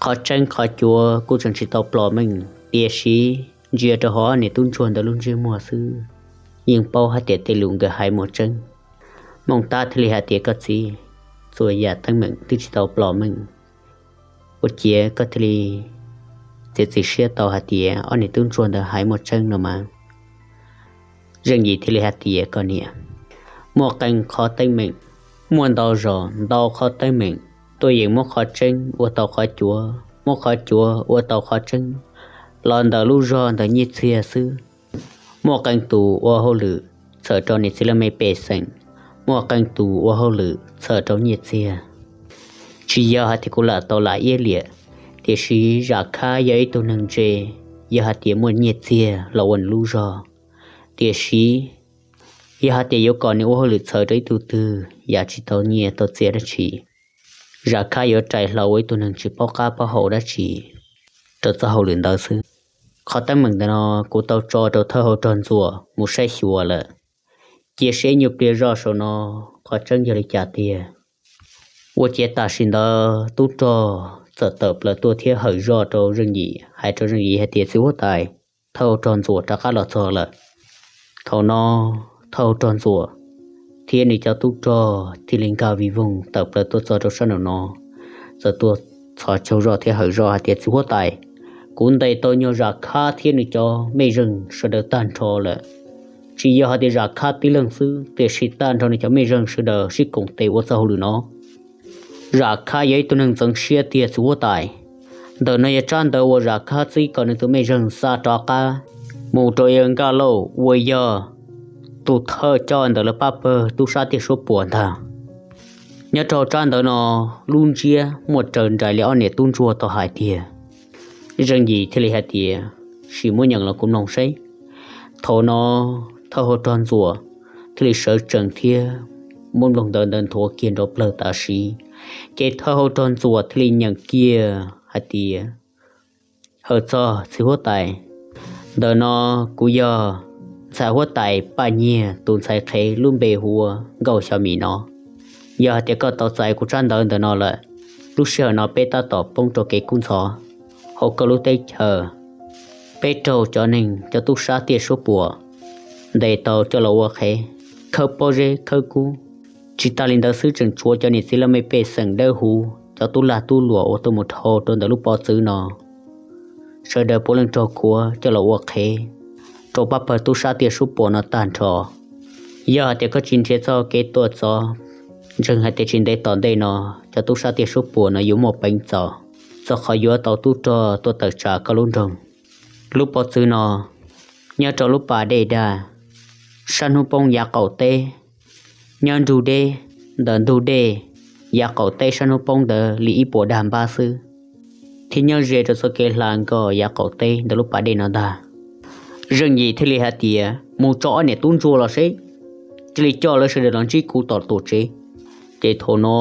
Qhov tseeb qhov cuav kuj tseem tsis tau plom meej, tiam sis ntsia rau hauv ob niam tub ntsuag ntawd lub ntsej muag xwb, yeej paub hais tias tej lus nkawd hais muaj tseeb. Moos Tab thiaj li hais tias koj txiv, txhua yam teeb meem twb tsis tau plom meej, ua ciav koj thiaj li txiav txim siab tau hais tias ob niam tub ntsuag ntawd hais muaj tseeb no mas. Zeej Yim thiaj li hais tias koj niam, muaj qee qhov teeb meem, muaj ntau zog ntau qhov teeb meem, tuaj yeem muab qhov tseeb ua tau qhov cuav, muab qhov cuav ua tau qhov tseeb los ntawm lub zog ntawm nyiaj txiag xwb. Muaj qee tus ua hauj lwm txhawm rau niam txiv laj mej pej xeem, muaj qee tus ua hauj lwm txhawm rau nyiaj txiag. Tsis yog hais tias kuv lam tau lam iab liam, tiam sis Zam Khab yog ib tug neeg ntse, yog hais tias muaj nyiaj txiag los ua nws lub zog. Tiam sis yog hais tias yuav kom nws ua hauj lwm txhawm rau ib tug twg, yam tsis tau nyiaj tau txiaj dab tsi, Zam Khab yuav rais hlo ua ib tug neeg tsis paub qab paub hau dab tsi rau txoj hauj lwm ntawd xwb. Qhov teeb meem ntawm no kuv tau tso rau thawj hauv rog Ntxuam mus saib xyuas lawm. Cia seb nyuag pliag zoj saum no qhov tseeb yog li cas tiag. Ua ciav tam sim ntawd tub rog txawm tawm plaws tuaj thiab hawm zoj rau Zeej Yim, hais rau Zeej Yim hais tias txiv huab tais, thawj hauv rog Ntxuam rov qab los txog lawm. Thaum no thawj hauv rog Ntxuam thiab nws cov tub rog thiaj li nkag vij voog tawm plaws tuaj txog rau sab nraum no, txawm tuaj txhos caug zoj thiab hawm zoj hais tias txiv huab tais, kuv ntes tau nyuag Zam Khab thiab nws cov mej zeej sawv daws tag nrho lawm. Tsis yog hais tias Zam Khab tib leeg xwb, tiam sis tag nrho nws cov mej zeej sawv daws sib koom tes ua txoj hauj lwm no. Zam Khab yog ib tug neeg ntxeev siab tiag txiv huab tais. Ntawm no yog tsab ntawv uas Zam Khab txib kom nws tus mej zeej xa rov qab mus rau Nkaj Lauj uas yog tus thawj coj ntawm lawv pab pawg tub sab tiaj suab puam ntag. Nyob rau tsab ntawv no lub ntsiab muaj raws nraim li ob niam tub ntsuag tau hais tiag. Zeej Yim thiaj li hais tias sim muab nyeem los kuv mloog seb. Thaum no thawj hauv rog Ntxuam thiaj li sawv tsees thiab muab nplooj ntawv ntawd nthuav kiag nrov plawg tam sim, ces thawj hauv rog Ntxuam thiaj li nyeem kiag hais tias, hawm txog txiv huab tais, ntawm no kuv yog ntxhais huab tais Paj Nyiag tus ntxhais qhev lub npe hu ua Nkauj Xyo Mim no. Yog hais tias koj tau txais kuv tsab ntawv ntawm no lawm, lub sij hawm no peb tab tom poob rau kev kub ntxhov hauv koj lub teb chaws. Peb raug cov neeg cov tub sab tiaj suab puam ntes tau coj los ua qhev, khawb pob zeb khawb kub. Tsis tas li ntawd xwb tseem tshuav cov niam txiv laj mej pej xeem dawb huv, cov tub lag tub luam uas tuaj mus dhau rau ntawm lub pov txwv no, sawv daws puav leej raug khuav coj los ua qhev rau pab pawg tub sab tiaj suab puam no tag nrho. Yog hais tias koj tsis nrhiav txoj kev tuaj txov, ntseeg hais tias tsis ntev tom ntej no cov tub sab tiaj suab puam no yuav muaj peev txaus, txog qhov yuav tau tub rog tuaj tawm tsam koj lub nroog. Lub pov txwv no nyob rau lub pas dej dag, sab hnub poob yav qaum teb, nyob nrug deb ntawm ntug dej yav qaum teb sab hnub poob ntawd li ib puas dag npab xwb, thiab nyob ze rau txoj kev hla nkaus yav qaum teb ntawm lub pas dej no ntag. Zeej Yim thiaj li hais tias, mus tso ob niam tub ntsuag los seb, cia li coj lawv sawv daws los ntsib kuv tom tuam tsev. Ces thaum no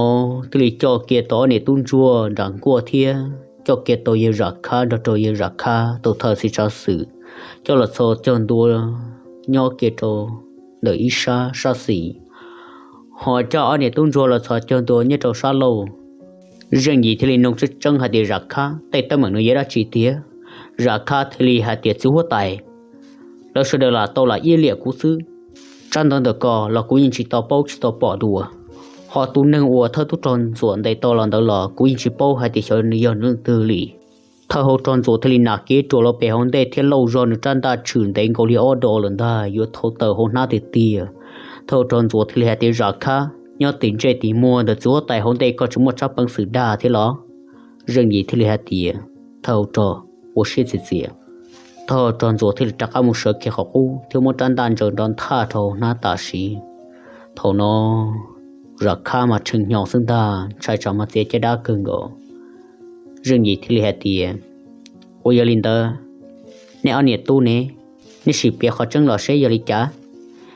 thiaj li coj kiag tau ob niam tub ntsuag nram nkuaj thiab coj kiag tau yawg Zam Khab nrog rau yawg Zam Khab tus thawj txiv tsav xwm coj los txog cog ntua nyob kiag rau ntawm ib sab sab xis, ho coj ob niam tub ntsuag los txog cog ntua nyob rau sab laug. Zeej Yim thiaj li nug tseeb tseeb hais tias, Zam Khab, tej teeb meem no yog dab tsi tiag? Zam Khab thiaj li hais tias, Txiv huab tais, lawv sawv daws lam tau lam iab liam kuv xwb. Tsab ntawv ntawm ko los kuv yeej tsis tau paub tsis tau pom dua, ho tus neeg uas thawj tub rog Ntxuam ntes tau los ntawd los kuv yeej tsis paub hais tias xyov nws yog leej twg li. Thawj hauv rog Ntxuam thiaj li nam kiv rua los pem hauv ntej thiab lauj zog nws rab ntaj tshwm ntev nkaus li ob do lawm ntag, yuav thau tawm hauv hnab tiag tiag. Thawj hauv rog Ntxuam thiaj li hais tias, Zam Khab, nyob tim ntsej tim muag ntawm txiv huab tais hauv ntej koj tsis muaj tsab peev xwm dag thiab los? Zeej Yim thiaj li hais tias, Thawj hauv rog, ua siab txias txias. Thawj hauv rog Ntxuam thiaj li rov qab mus sawv kiag qhov qub thiab muab rab ntaj ntsaws nrov nthaj rau hauv hnab tam sim. Thaum no Zam Khab mas tshee hnyo xwb ntag, ntshai tsam mas txiav caj dab kawg nkaus. Zeej Yim thiaj li hais tias, Ua yog li ntawd, nej ob niam tub ne, nej sim piav qhov tseeb los seb yog li cas?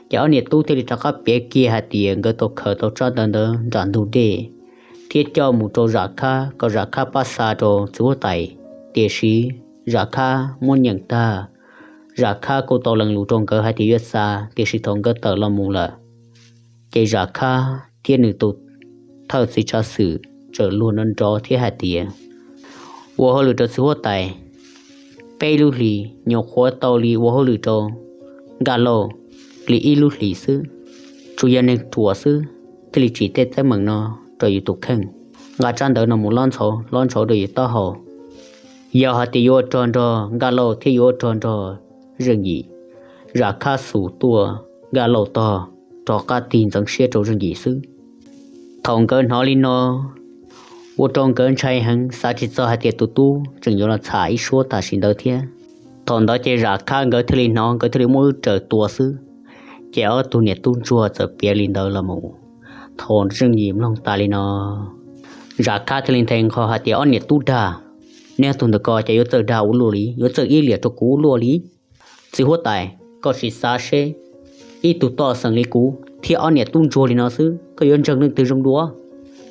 Ces ob niam tub thiaj li rov qab piav kiag hais tias nkawd tau khaws tau tsab ntawv ntawd nram ntug dej thiab coj mus rau Zam Khab kom Zam Khab pab xa rau txiv huab tais. Tiam sis Zam Khab muab nyeem tag, Zam Khab kuj tau lees lus rau nkawd hais tias yuav xa, tiam sis thaum nkawd tawm los mus lawm, ces Zam Khab thiab nws tus thawj txiv tsav xwm txawm luag nrov nrov thiab hais tias, Ua hauj lwm rau txiv huab tais peb lub hlis nyuam qhuav tau li ua hauj lwm rau Nkaj Lauj li ib lub hlis xwb. Tsuas yog neeg ruam xwb thiaj li tsim tej teeb meem no rau yus tus kheej. Nqa tsab ntawv no mus lob ntxhov lob ntxhov rau yus taub hau. Yog hais tias yuav ua rog nrog Nkaj Lauj thiab yuav ua rog nrog Zeej Yim, Zam Khab xus tuaj Nkaj Lauj tog, rov qab tig ntxeev siab rau Zeej Yim xwb. Thaum nkawd hnov li no, ua rau nkawd ntshai heev, xav tsis txog hais tias tus tub tseem yuav los txham ib suab tam sim ntawd thiab. Thaum ntawd ces Zam Khab nkawd thiaj li hnov, nkawd thiaj li muab wb raws tua xwb. Ces ob tug niam tub ntsuag txawm piav li ntawd los mus. Thaum Zeej Yim mloog tas li no, Zam Khab thiaj li nthe nqho hais tias, Ob niam tub dag, neb ob tug ntawm ko ces yuav txawj dag ua luaj li, yuav txawj iab liam rau kuv ua luaj li. Txiv huab tais, koj sim xav seb, ib tug toj xeem li kuv thiab ob niam tub ntsuag li no xwb, koj yuav ntseeg leej twg zoo dua?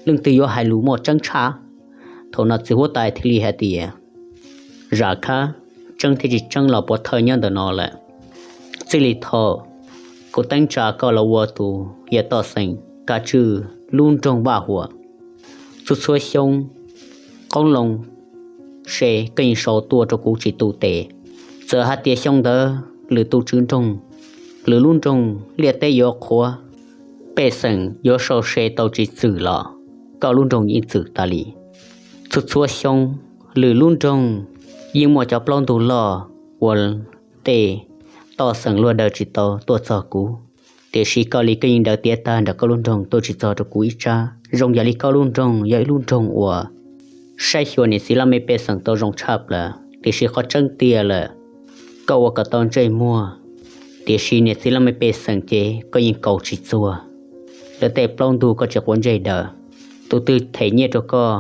Leej twg yuav hais lus muaj tseeb tshaj? Thaum no txiv huab tais thiaj li hais tias, Zam Khab, tseeb thiab tsis tseeb los pov thawj nyob ntawm no lawm. Txij li thaum kuv teeb tsa koj los ua tus yawg toj xeem kav tswj lub nroog Vaj Huam, txhua txhua xyoo qoob loo se koj yeej sau tuaj rau kuv tsis tu tes. Txawm hais tias xyoo ntawd lwm tus tswv nroog, lwm lub nroog liaj teb yuav qhuav, pej xeem yuav sau se tau tsis txwm los koj lub nroog yeej txwm tas li. Txhua txhua xyoo lwm lub nroog yeej muaj cov plaub ntug loj uas tej toj xeem luag daws tsis tau tuaj txog kuv, tiam sis koj li koj yeej daws tiav tag nram koj lub nroog tuaj tsis txog rau kuv ib tsab. Zoo yam li koj lub nroog yog ib lub nroog uas saib xyuas niam txiv laj mej pej xeem tau zoo tshaj plaws, tiam sis qhov tseeb tiag lawm, koj ua kom tau ntsej muag, tiam sis niam txiv laj mej pej xeem ces koj yeej kaus tsis txuag. Lawv tej plaub ntug koj tsis quav ntsej daws, tus twg them nyiaj rau koj,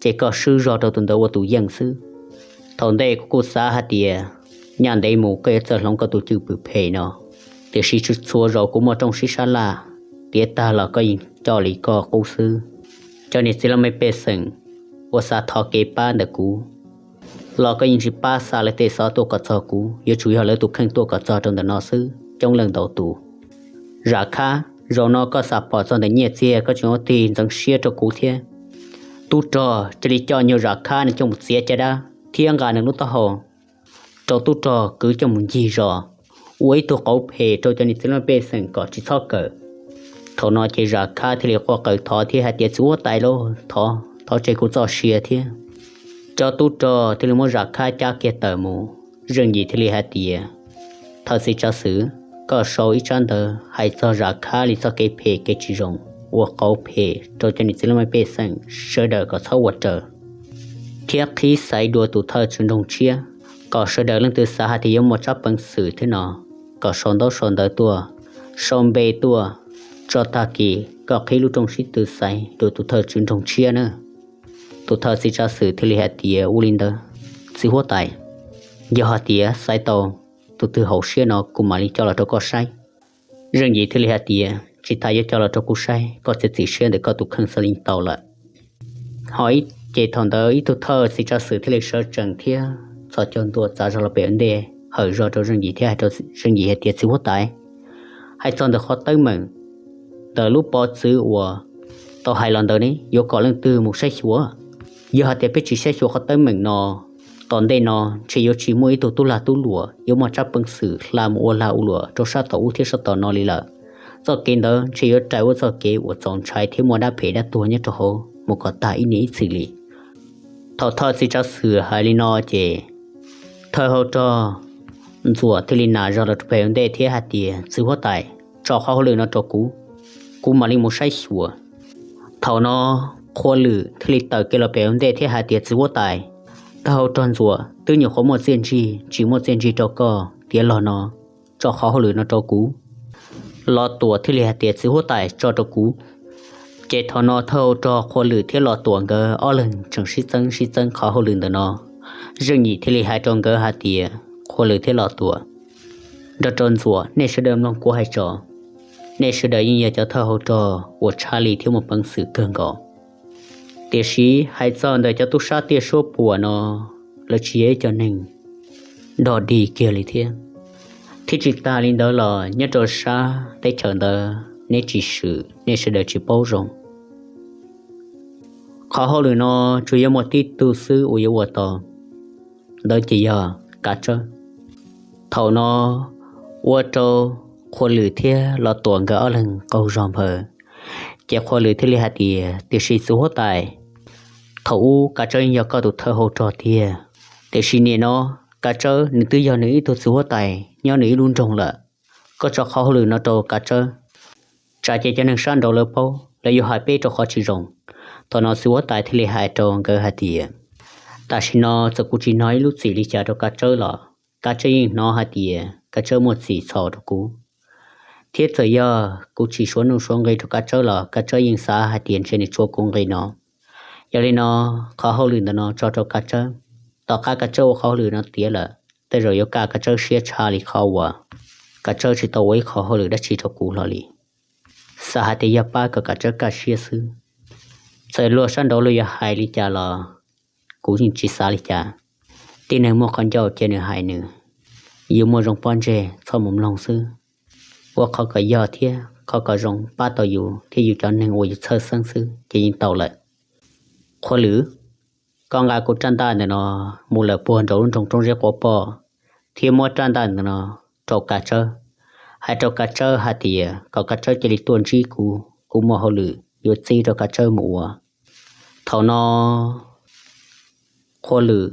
ces koj swb zog rau tus ntawd ua tus yeej xwb. Thaum ntej kuv kuj xav hais tias nyaj ntev mus koj yuav txawj hloov koj tus cwj pwm phem no, tiam sis txhua zaus kuv muaj rooj sib sab laj, tiav tag los koj yeej coj li koj qub xwb. Cov niam txiv laj mej pej xeem uas xav thov kev pab ntawm kuv los koj yeej tsis pab xa lawv tej xov tuaj kom txog kuv, yuav tsum yog lawv tus kheej tuaj kom txog rau ntawm no xwb, coob leej ntau tus. Zam Khab, zaum no koj xam pom txog ntawm nyiaj txiag koj tseem yuav tig ntxeev siab rau kuv thiab. Tub rog, cia li coj nyuag Zam Khab no coj mus txiav caj dab thiab nqa nws lub taub hau rau tub rog kwv coj mus ncig zos, ua ib tug qauv phem rau cov niam txiv laj mej pej xeem kom tsis txhob kawm. Thaum no ces Zam Khab thiaj li quaj qw thov thiab hais tias, Txiv huab tais lauj, thov, thov tseg kuv txoj sia thiab. Cov tub rog thiaj li muab Zam Khab cab kiag tawm mus. Zeej Yim thiaj li hais tias, Thawj txiv tsav xwm, koj sau ib tsab ntawv hais txog Zam Khab li txoj kev phem kev tsis zoo, ua qauv phem rau cov niam txiv laj mej pej xeem sawv daws kom txhob ua raws, thiab qhib xaiv dua tus thawj tswj nroog tshiab, kom sawv daws leej twg xav hais tias yuav muaj tsab peev xwm thiab no, kom sau ntaub sau ntawv tuaj, sau npe tuaj, tso tag kis koj qhib lub rooj sib tw xaiv rau tus thawj tswv nroog tshiab na. Tus thawj txiv tsav xwm thiaj li hais tias, Ua li ntawd, txiv huab tais, yog hais tias xaiv tau tus twg haum siab no kuv mam li coj los rau koj saib. Zeej Yim thiaj li hais tias, Tsis tas yuav coj los rau kuv saib, koj txiav txim siab ntawm koj tus kheej xwb li tau lawm. Ho ib ces thaum ntawd ib tug thawj txiv tsav xwm thiaj li sawv tsees thiab txhos caug ntua txav zog los pem ntej hawm zog rau Zeej Yim thiab hais rau Zeej Yim hais tias, Txiv huab tais, hais txog ntawm qhov teeb meem ntawm lub pov txwv uas tau hais los ntawd ne yuav kom leej twg mus saib xyuas? Yog hais tias peb tsis saib xyuas qhov teeb meem no, tom ntej no ntshe yuav tsis muaj ib tug tub lag tub luam yuav muaj tsab peev xwm hla mus ua lag ua luam rau sab tom ub thiab sab tom no li lawm. Txoj kev ntawd ntshe yuav rais ua txoj kev uas txaus ntshai thiab muaj dab phem dab tuag nyob rau hauv mus kom tag ib niaj ib txhis li. Thaum thawj txiv tsav xwm hais li no ces thawj hau rog Ntxuam thiaj li nam zog los rau pem ntej thiab hais tias, Txiv huab tais, tso qhov hauj lwm no rau kuv, kuv mam li mus saib xyuas. Thaum no Qhua Lwm thiaj li tawm kiag los pem ntej thiab hais tias, Txiv huab tais, thawj hau rog Ntxuam twb nyuam qhuav muaj txiaj ntsig, tsis muaj txiaj ntsig rau koj tiav los no, tso qhov hauj lwm no rau kuv. Los Tuam thiaj li hais tias, Txiv huab tais, tso rau kuv. Ces thaum no thawj hau rog Qhua Lwm thiab Los Tuam nkawd ob leeg tseem sib txeeb sib txeeb qhov hauj lwm ntawm no. Zeej Yim thiaj li hais rau nkawd hais tias, Qhua Lwm thiab Los Tuam, nrog rau Ntxuam, nej sawv daws mloog kuv hais tso. Nej sawv daws yeej yog cov thawj hau rog uas tshaj li thiab muaj peev xwm kawg nkaus. Tiam sis hais txog ntawm cov tub sab tiaj suab puam no, lawv tsis yog ib co neeg dog dig kiag li thiab. Thiab tsis tas li ntawd los nyob rau sab teb chaws ntawd neb tsis swm, nej sawv daws tsis paub zoo. Qhov hauj lwm no tsuas yog muaj tib tug xwb uas yuav ua tau, ntawd ces yog Kav Tsawb. Thaum no ua rau Qhua Lwm thiab Los Tuam nkawd ob leeg qaug zog nphaws, ces Qhua Lwm thiaj li hais tias, Tiam sis txiv huab tais, thaum ub Kav Tsawb yog koj tus thawj hau rog tiag, tiam sis nim no Kav Tsawb nws twb yog nws ib tug txiv huab tais nyob nws ib lub nroog lawm. Koj tso qhov hauj lwm no rau Kav Tsawb, tsam ces cov neeg sab nraud lawv paub, lawv yuav hais peb rau qhov tsis zoo. Thaum no txiv huab tais thiaj li hais rau nkawd hais tias, Tam sim no txawm kuv tsis hnov ib lub txim li cas rau Kav Tsawb los Kav Tsawb yeej hnov hais tias Kav Tsawb muaj txim txhaum rau kuv. Thiab txawm yog kuv tsis suav nuj suav nqi rau Kav Tsawb los Kav Tsawb yeej xav hais tias ntshe nws tsuav kuv nqi no. Yog li no, qhov hauj lwm ntawm no tso rau Kav Tsawb. Tom qab Kav Tsawb ua qhov hauj lwm no tiav lawm, tej zaum yuav kaj Kav Tsawb siab tshaj li qhov uas Kav Tsawb tsis tau ua ib qho hauj lwm dab tsi rau kuv hlo li. Xav hais tias yog pab kom Kav Tsawb kaj siab xwb. Txawm luag sab nraud luag yuav hais li cas los kuv yeej tsis xav li cas. Tib neeg muaj qhov ncauj cia nws hais nws, yus muaj zoo pob ntseg txhob mus mloog xwb. Ua qhov kom yog thiab qhov kom zoo pab tau yus thiab yus cov neeg uas yus txhawj xeeb xwb ces yeej tau lawm. Qhua Lwm, koj nqa kuv rab ntaj ntawm no mus lawm puag nraum lub nroog Roob Zeb Quav Poj, thiab muab rab ntaj ntawm no rau Kav Tsawb. Hais rau Kav Tsawb hais tias kom Kav Tsawb cia li tuaj ntsib kuv, kuv muaj hauj lwm yuav txib rau Kav Tsawb mus ua. Thaum no Qhua Lwm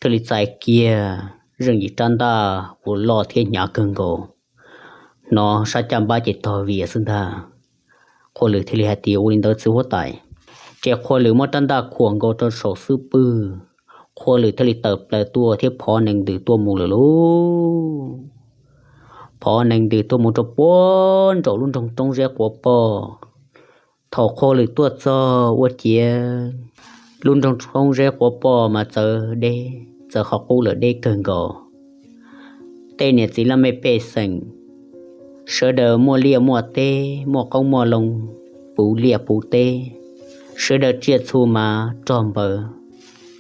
thiaj li txais kiag Zeej Yim rab ntaj uas loj thiab hnyav kawg nkaus, hnov sab caj npab ces tog vias xwb ntag. Qhua Lwm thiaj li hais tias, Ua li ntawd txiv huab tais. Ces Qhua Lwm muab rab ntaj khuam nkaus rau saum xub pwg, Qhua Lwm thiaj li tawm plaws tuaj thiab phov nees ntws tuaj mus lawm lauj. Phov nees ntws tuaj mus rau puag nraum lub nroog Roob Zeb Quav Poj. Thaum Qhua Lwm tuaj txog ua ciav, lub nroog Roob Zeb Quav Poj mas txawv deb, txawv qhov qub lawm deb kawg nkaus. Tej niam txiv laj mej pej xeem sawv daws muaj liaj muaj teb, muaj qoob muaj loo, puv liaj puv teb, sawv daws tsiaj txhu mas rog npaws.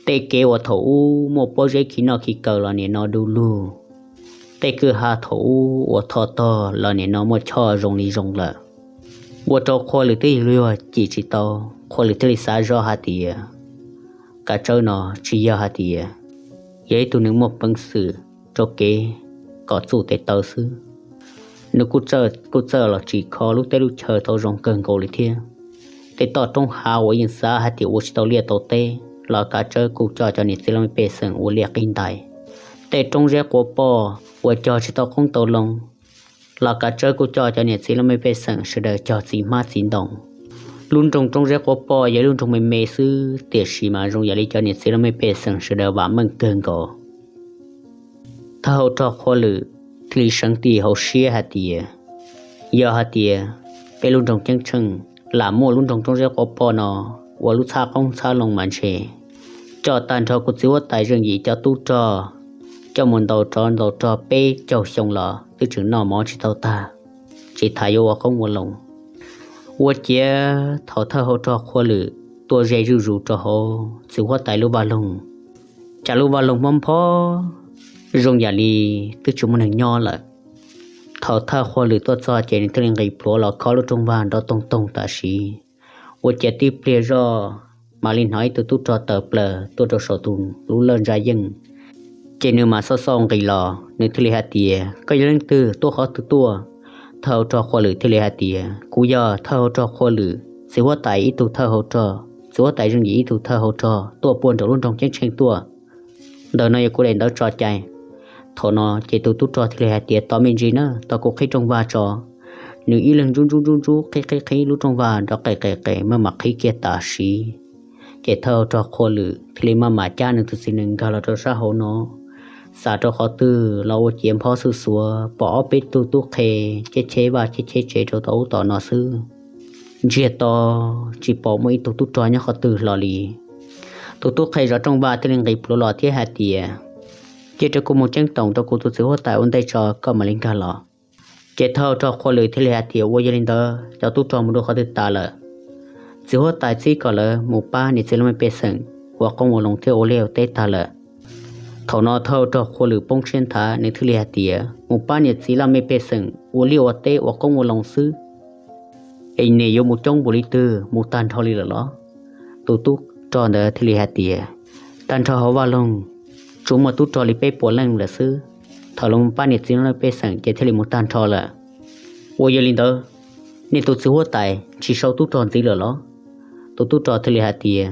Tej kev uas thaum ub muaj pob zeb khi noj khi kaw los nim no du lug, tej kwj ha thaum ub uas tho tog los nim no muaj choj zoo li zoo lawm. Ua rau Qhua Lwm twb yog luag cim tsis tau, Qhua Lwm thiaj li xav zoj hais tias Kav Tsawb no tsis yog hais tias yog ib tug neeg muaj peev xwm rau kev kom txuj tes taw xwb. Nws kuj txawj los tsim kho lub teb lub chaw tau zoo kawg nkaus li thiab. Tej toj roob hav uas yeej xav hais tias ua tsis tau liaj tau teb los Kav Tsawb kuj coj cov niam txiv laj mej pej xeem ua liaj qib ntais. Tej roob zeb quav poj uas cog tsis tau qoob tau loo los Kav Tsawb kuj coj cov niam txiv laj mej pej xeem sawv daws cog txiv hmab txiv ntoo. Lub nroog roob zeb quav poj yog lub nroog me me xwb, tiam sis mas zoo yam li cov niam txiv laj mej pej xeem sawv daws vam meej kawg nkaus. Thawj hau rog Qhua Lwm thiaj li seev tim hauv siab hais tias, yog hais tias peb lub nroog Ceeb Tsheej, lam muaj lub nroog Roob Zeb Quav Poj no ua lub txhab qoob txhab loo mas ntshe coj tag nrho kuv txiv huab tais Zeej Yim cov tub rog coj mus ntaus rov ntaus rog peb caug xyoo los twb tseem noj mov tsis tau tag, tsis tas yuav ua qoob ua loo. Ua ciav thaum thawj hauv rog Qhua Lwm tuaj ze zuj zus rau hauv txiv huab tais lub vaj loog, cas lub vaj loog mob nphob zoo yam li twb tsis muaj neeg nyob lawm. Thaum thawj Qhua Lwm tuaj txog ces nws thiaj li nqis plhuav los khob lub rooj vag nrov toog toog tam sim. Ua ciav tib pliag zoj mam li hnov ib tug tub rog tawm plaws tuaj rau saum tus lub lawj ntsa yeej. Ces nws mam xauj xauj nqis los, nws thiaj li hais tias, Koj yog leej twg, tuaj qhov twg tuaj? Thawj hauv rog Qhua Lwm thiaj li hais tias, Kuv yog thawj hauv rog Qhua Lwm, txiv huab tais ib tug thawj hauv rog, txiv huab tais Zeej Yim ib tug thawj hauv rog, tuaj puag nram lub nroog Ceeb Tsheej tuaj. Ntawm no yog kuv daim ntawv tso cai. Thaum no ces tus tub rog thiaj li hais tias, Tos me ntsis na, tos kuv qhib rooj vag tso. Nws ib leeg ntsub ntsub ntsub ntsub qhib qhib qhib lub rooj vag nrov qes qes qes maj mam qhib kiag tam sim. Ces thawj hauv rog Qhua Lwm thiaj li maj mam cab nws tus txiv nees nkag los rau sab hauv no. Xav rau qhov twg los ua ciav nphob xuj xuav, pom ob peb tug tub qhe cheb cheb vaj cheb cheb tsev rau tom ub tom no xwb. Ntsiag to tsis pom muaj ib tug tub rog nyob qhov twg hlo li. Tus tub qhe zov rooj vag thiaj li nqis plhuav los thiab hais tias, Cia rau kuv mus ceeb toom rau kuv tus txiv huab tais ua ntej tso koj mam li nkag los. Ces thawj hauv rog Qhua Lwm thiaj li hais tias, Ua yog li ntawd cov tub rog mus rau qhov twg tas lawm? Txiv huab tais txib kom lawv mus pab niam txiv laj mej pej xeem ua qoob ua loo thiab ua liaj ua teb tag lawm. Thaum no thawj hauv rog Qhua Lwm poob siab nthav, nws thiaj li hais tias, Mus pab niam txiv laj mej pej xeem ua liaj ua teb ua qoob ua loo xwb es niam yuav mus coob npaum li twg, mus tag nrho li lawm los? Tus tub rog ntawd thiaj li hais tias, Tag nrho hauv vaj loog tsuas muaj tub rog li peb puas leej lawm xwb. Thaum lawv mus pab niam txiv laj mej pej xeem ces thiaj li mus tag nrho lawm. Ua yog li ntawd, nej tus txiv huab tais tsis sau tub rog ntxiv lawm los? Tus tub rog thiaj li hais tias,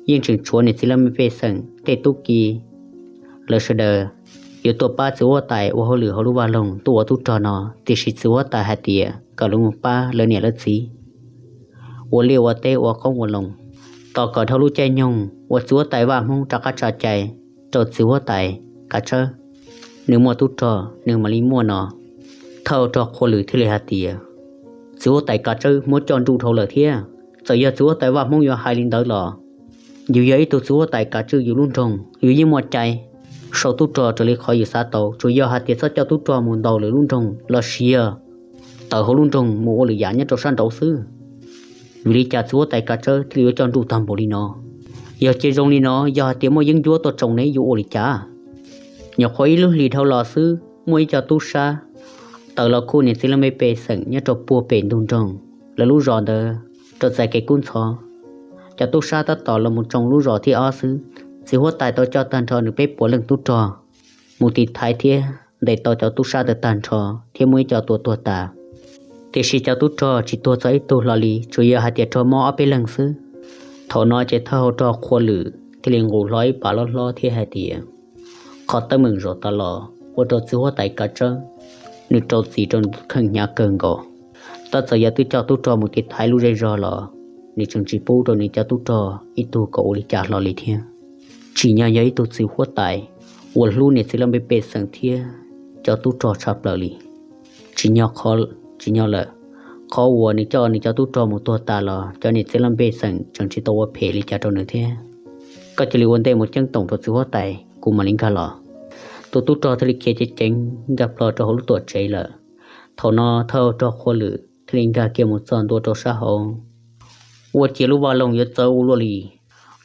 Yeej tseem tshuav niam txiv laj mej pej xeem tej tub ki, lawv sawv daws yuav tuaj pab txiv huab tais ua hauj lwm hauv lub vaj loog tuaj ua tub rog no, tiam sis txiv huab tais hais tias kom lawv mus pab lawv niam lawv txiv ua liaj ua teb ua qoob ua loo. Tos kom dhau lub caij nyoog uas txiv huab tais Vaj Hmoob rov qab tso cai rau txiv huab tais Kav Tsawb, nws muaj tub rog nws mam li muaj no. Thawj hauv rog Qhua Lwm thiaj li hais tias, Txiv huab tais Kav Tsawb muab coj nruj dhau lawm thiab. Txawm yog txiv huab tais Vaj Hmoob yuav hais li ntawd los yus yog ib tug txiv huab tais kav tswj yus lub nroog, yus yeej muaj cai sau tub rog raws li qhov yus xav tau, tsuas yog hais tias txhob coj tub rog mus ntaus lwm lub nroog los sis yog tawm hauv lub nroog mus ua lwm yam nyob rau sab nraud xwb. Vim li cas txiv huab tais Kav Tsawb thiaj li yuav coj nruj tag npaum li no? Yog cia zoo li no, yog hais tias muaj yeeb ncuab tuaj tsoo ne yuav ua li cas? Nyuam qhuav ib lub hlis dhau los xwb, muaj ib co tub sab tawm los khuj niam txiv laj mej pej xeem nyob rau puag pem ntug nroog, lawv lub zos ntawd rau txais kev kub ntxhov. Cov tub sab tab tom los mus tsoo lub zos thib ob xwb, txiv huab tais tau coj tag nrho nws peb puas leej tub rog mus tiv thaiv thiab ntes tau cov tub sab tag tag nrho thiab muaj ib co tua tuag tas. Tiam sis cov tub rog tsis tuag txog ib tug hlo li, tsuas yog hais tias raug mob ob peb leeg xwb. Thaum no ces thawj hauv rog Qhua Lwm thiaj li nqus hlo ib pas loj hlob thiab hais tias, Qhov teeb meem zaum tas los ua rau txiv huab tais Kav Tsawb nws rau txim rau nws tus kheej hnyav kawg nkaus. Tab txawm yog twb coj tub rog mus tiv thaiv lub zej zog los nws tseem tsis pub rau nws cov tub rog ib tug kom ua li cas hlo li thiab. Tsim nyog yog ib tug txiv huab tais uas hlub niam txiv laj mej pej xeem thiab cov tub rog tshaj plaws li. Tsim nyog qhov, tsim nyog lawm, qhov uas nws coj nws cov tub rog mus tuag tas los cov niam txiv laj mej pej xeem tseem tsis tau ua phem li cas rau nws thiab. Koj cia li ua ntej mus ceeb toom rau txiv huab tais, kuv mam li nkag los. Tus tub rog thiaj li khiav ceev ceev nkag plho rau hauv lub tuam tsev lawm. Thaum no thawj hauv rog Qhua Lwm thiaj li nkag kiag mus txog ntua rau sab hauv. Ua ciav lub vaj loog yuav txawv ua luaj li.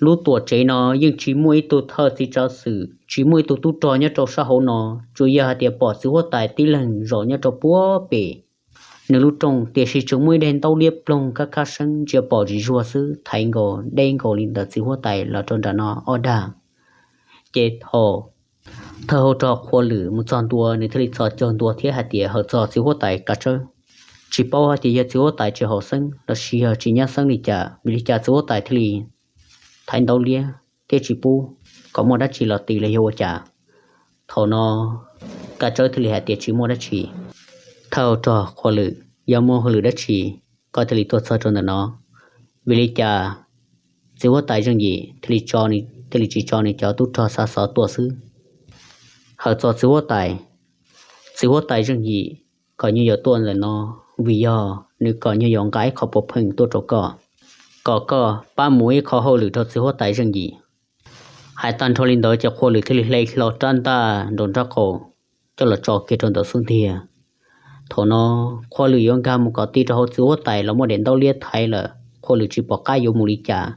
Lub tuam tsev no yeej tsis muaj ib tug thawj txiv tsav xwm, tsis muaj ib tug tub rog nyob rau sab hauv no, tsuas yog hais tias pom txiv huab tais tib leeg zaum nyob rau puag pem nws lub rooj, tiam sis tseem muaj ib daim ntaub liab ploog khab khab seeb ntsia pom zim zuag xwb, thaiv nkaus deb nkaus li ntawm txiv huab tais los rau nram no ob dag. Ces thaum thawj hauv rog Qhua Lwm mus txog ntua, nws thiaj li txhos caug ntua thiab hais tias, Hawm txog txiv huab tais Kav Tsawb. Tsis paub hais tias yog txiv huab tais tsis haum xeeb los sis yog tsis nyab xeeb li cas, vim li cas txiv huab tais thiaj li thaiv ntaub liab thiab tsis pub kom muaj dab tsi los tiv los yog ua cas. Thaum no Kav Tsawb thiaj li hais tias, Tsis muaj dab tsi. Thawj hauv rog Qhua Lwm, yog muaj hauj lwm dab tsi koj thiaj li tuaj txog rau ntawm no? Vim li cas txiv huab tais Zeej Yim thiaj li tso, thiaj li tsis tso nws cov tub rog xa xov tuaj xwb? Hawm txog txiv huab tais, txiv huab tais Zeej Yim kom nyuam yaus tuaj ntawm no vim yog nws kom nyuag yaus nqa ib qho puav pheej tuaj rau koj, kom koj pab mus ib qho hauj lwm rau txiv huab tais Zeej Yim. Hais tag nrho li ntawd ces Qhua Lwm thiaj li hle hlo rab ntaj nraum nraub qaum coj los tso kiag rau ntawm xub ntiag. Thaum no Qhua Lwm yuav nkag mus kom ti rau hauv txiv huab tais los muaj daim ntaub liab thaiv lawm, Qhua Lwm tsis pom qab yuav mus li cas.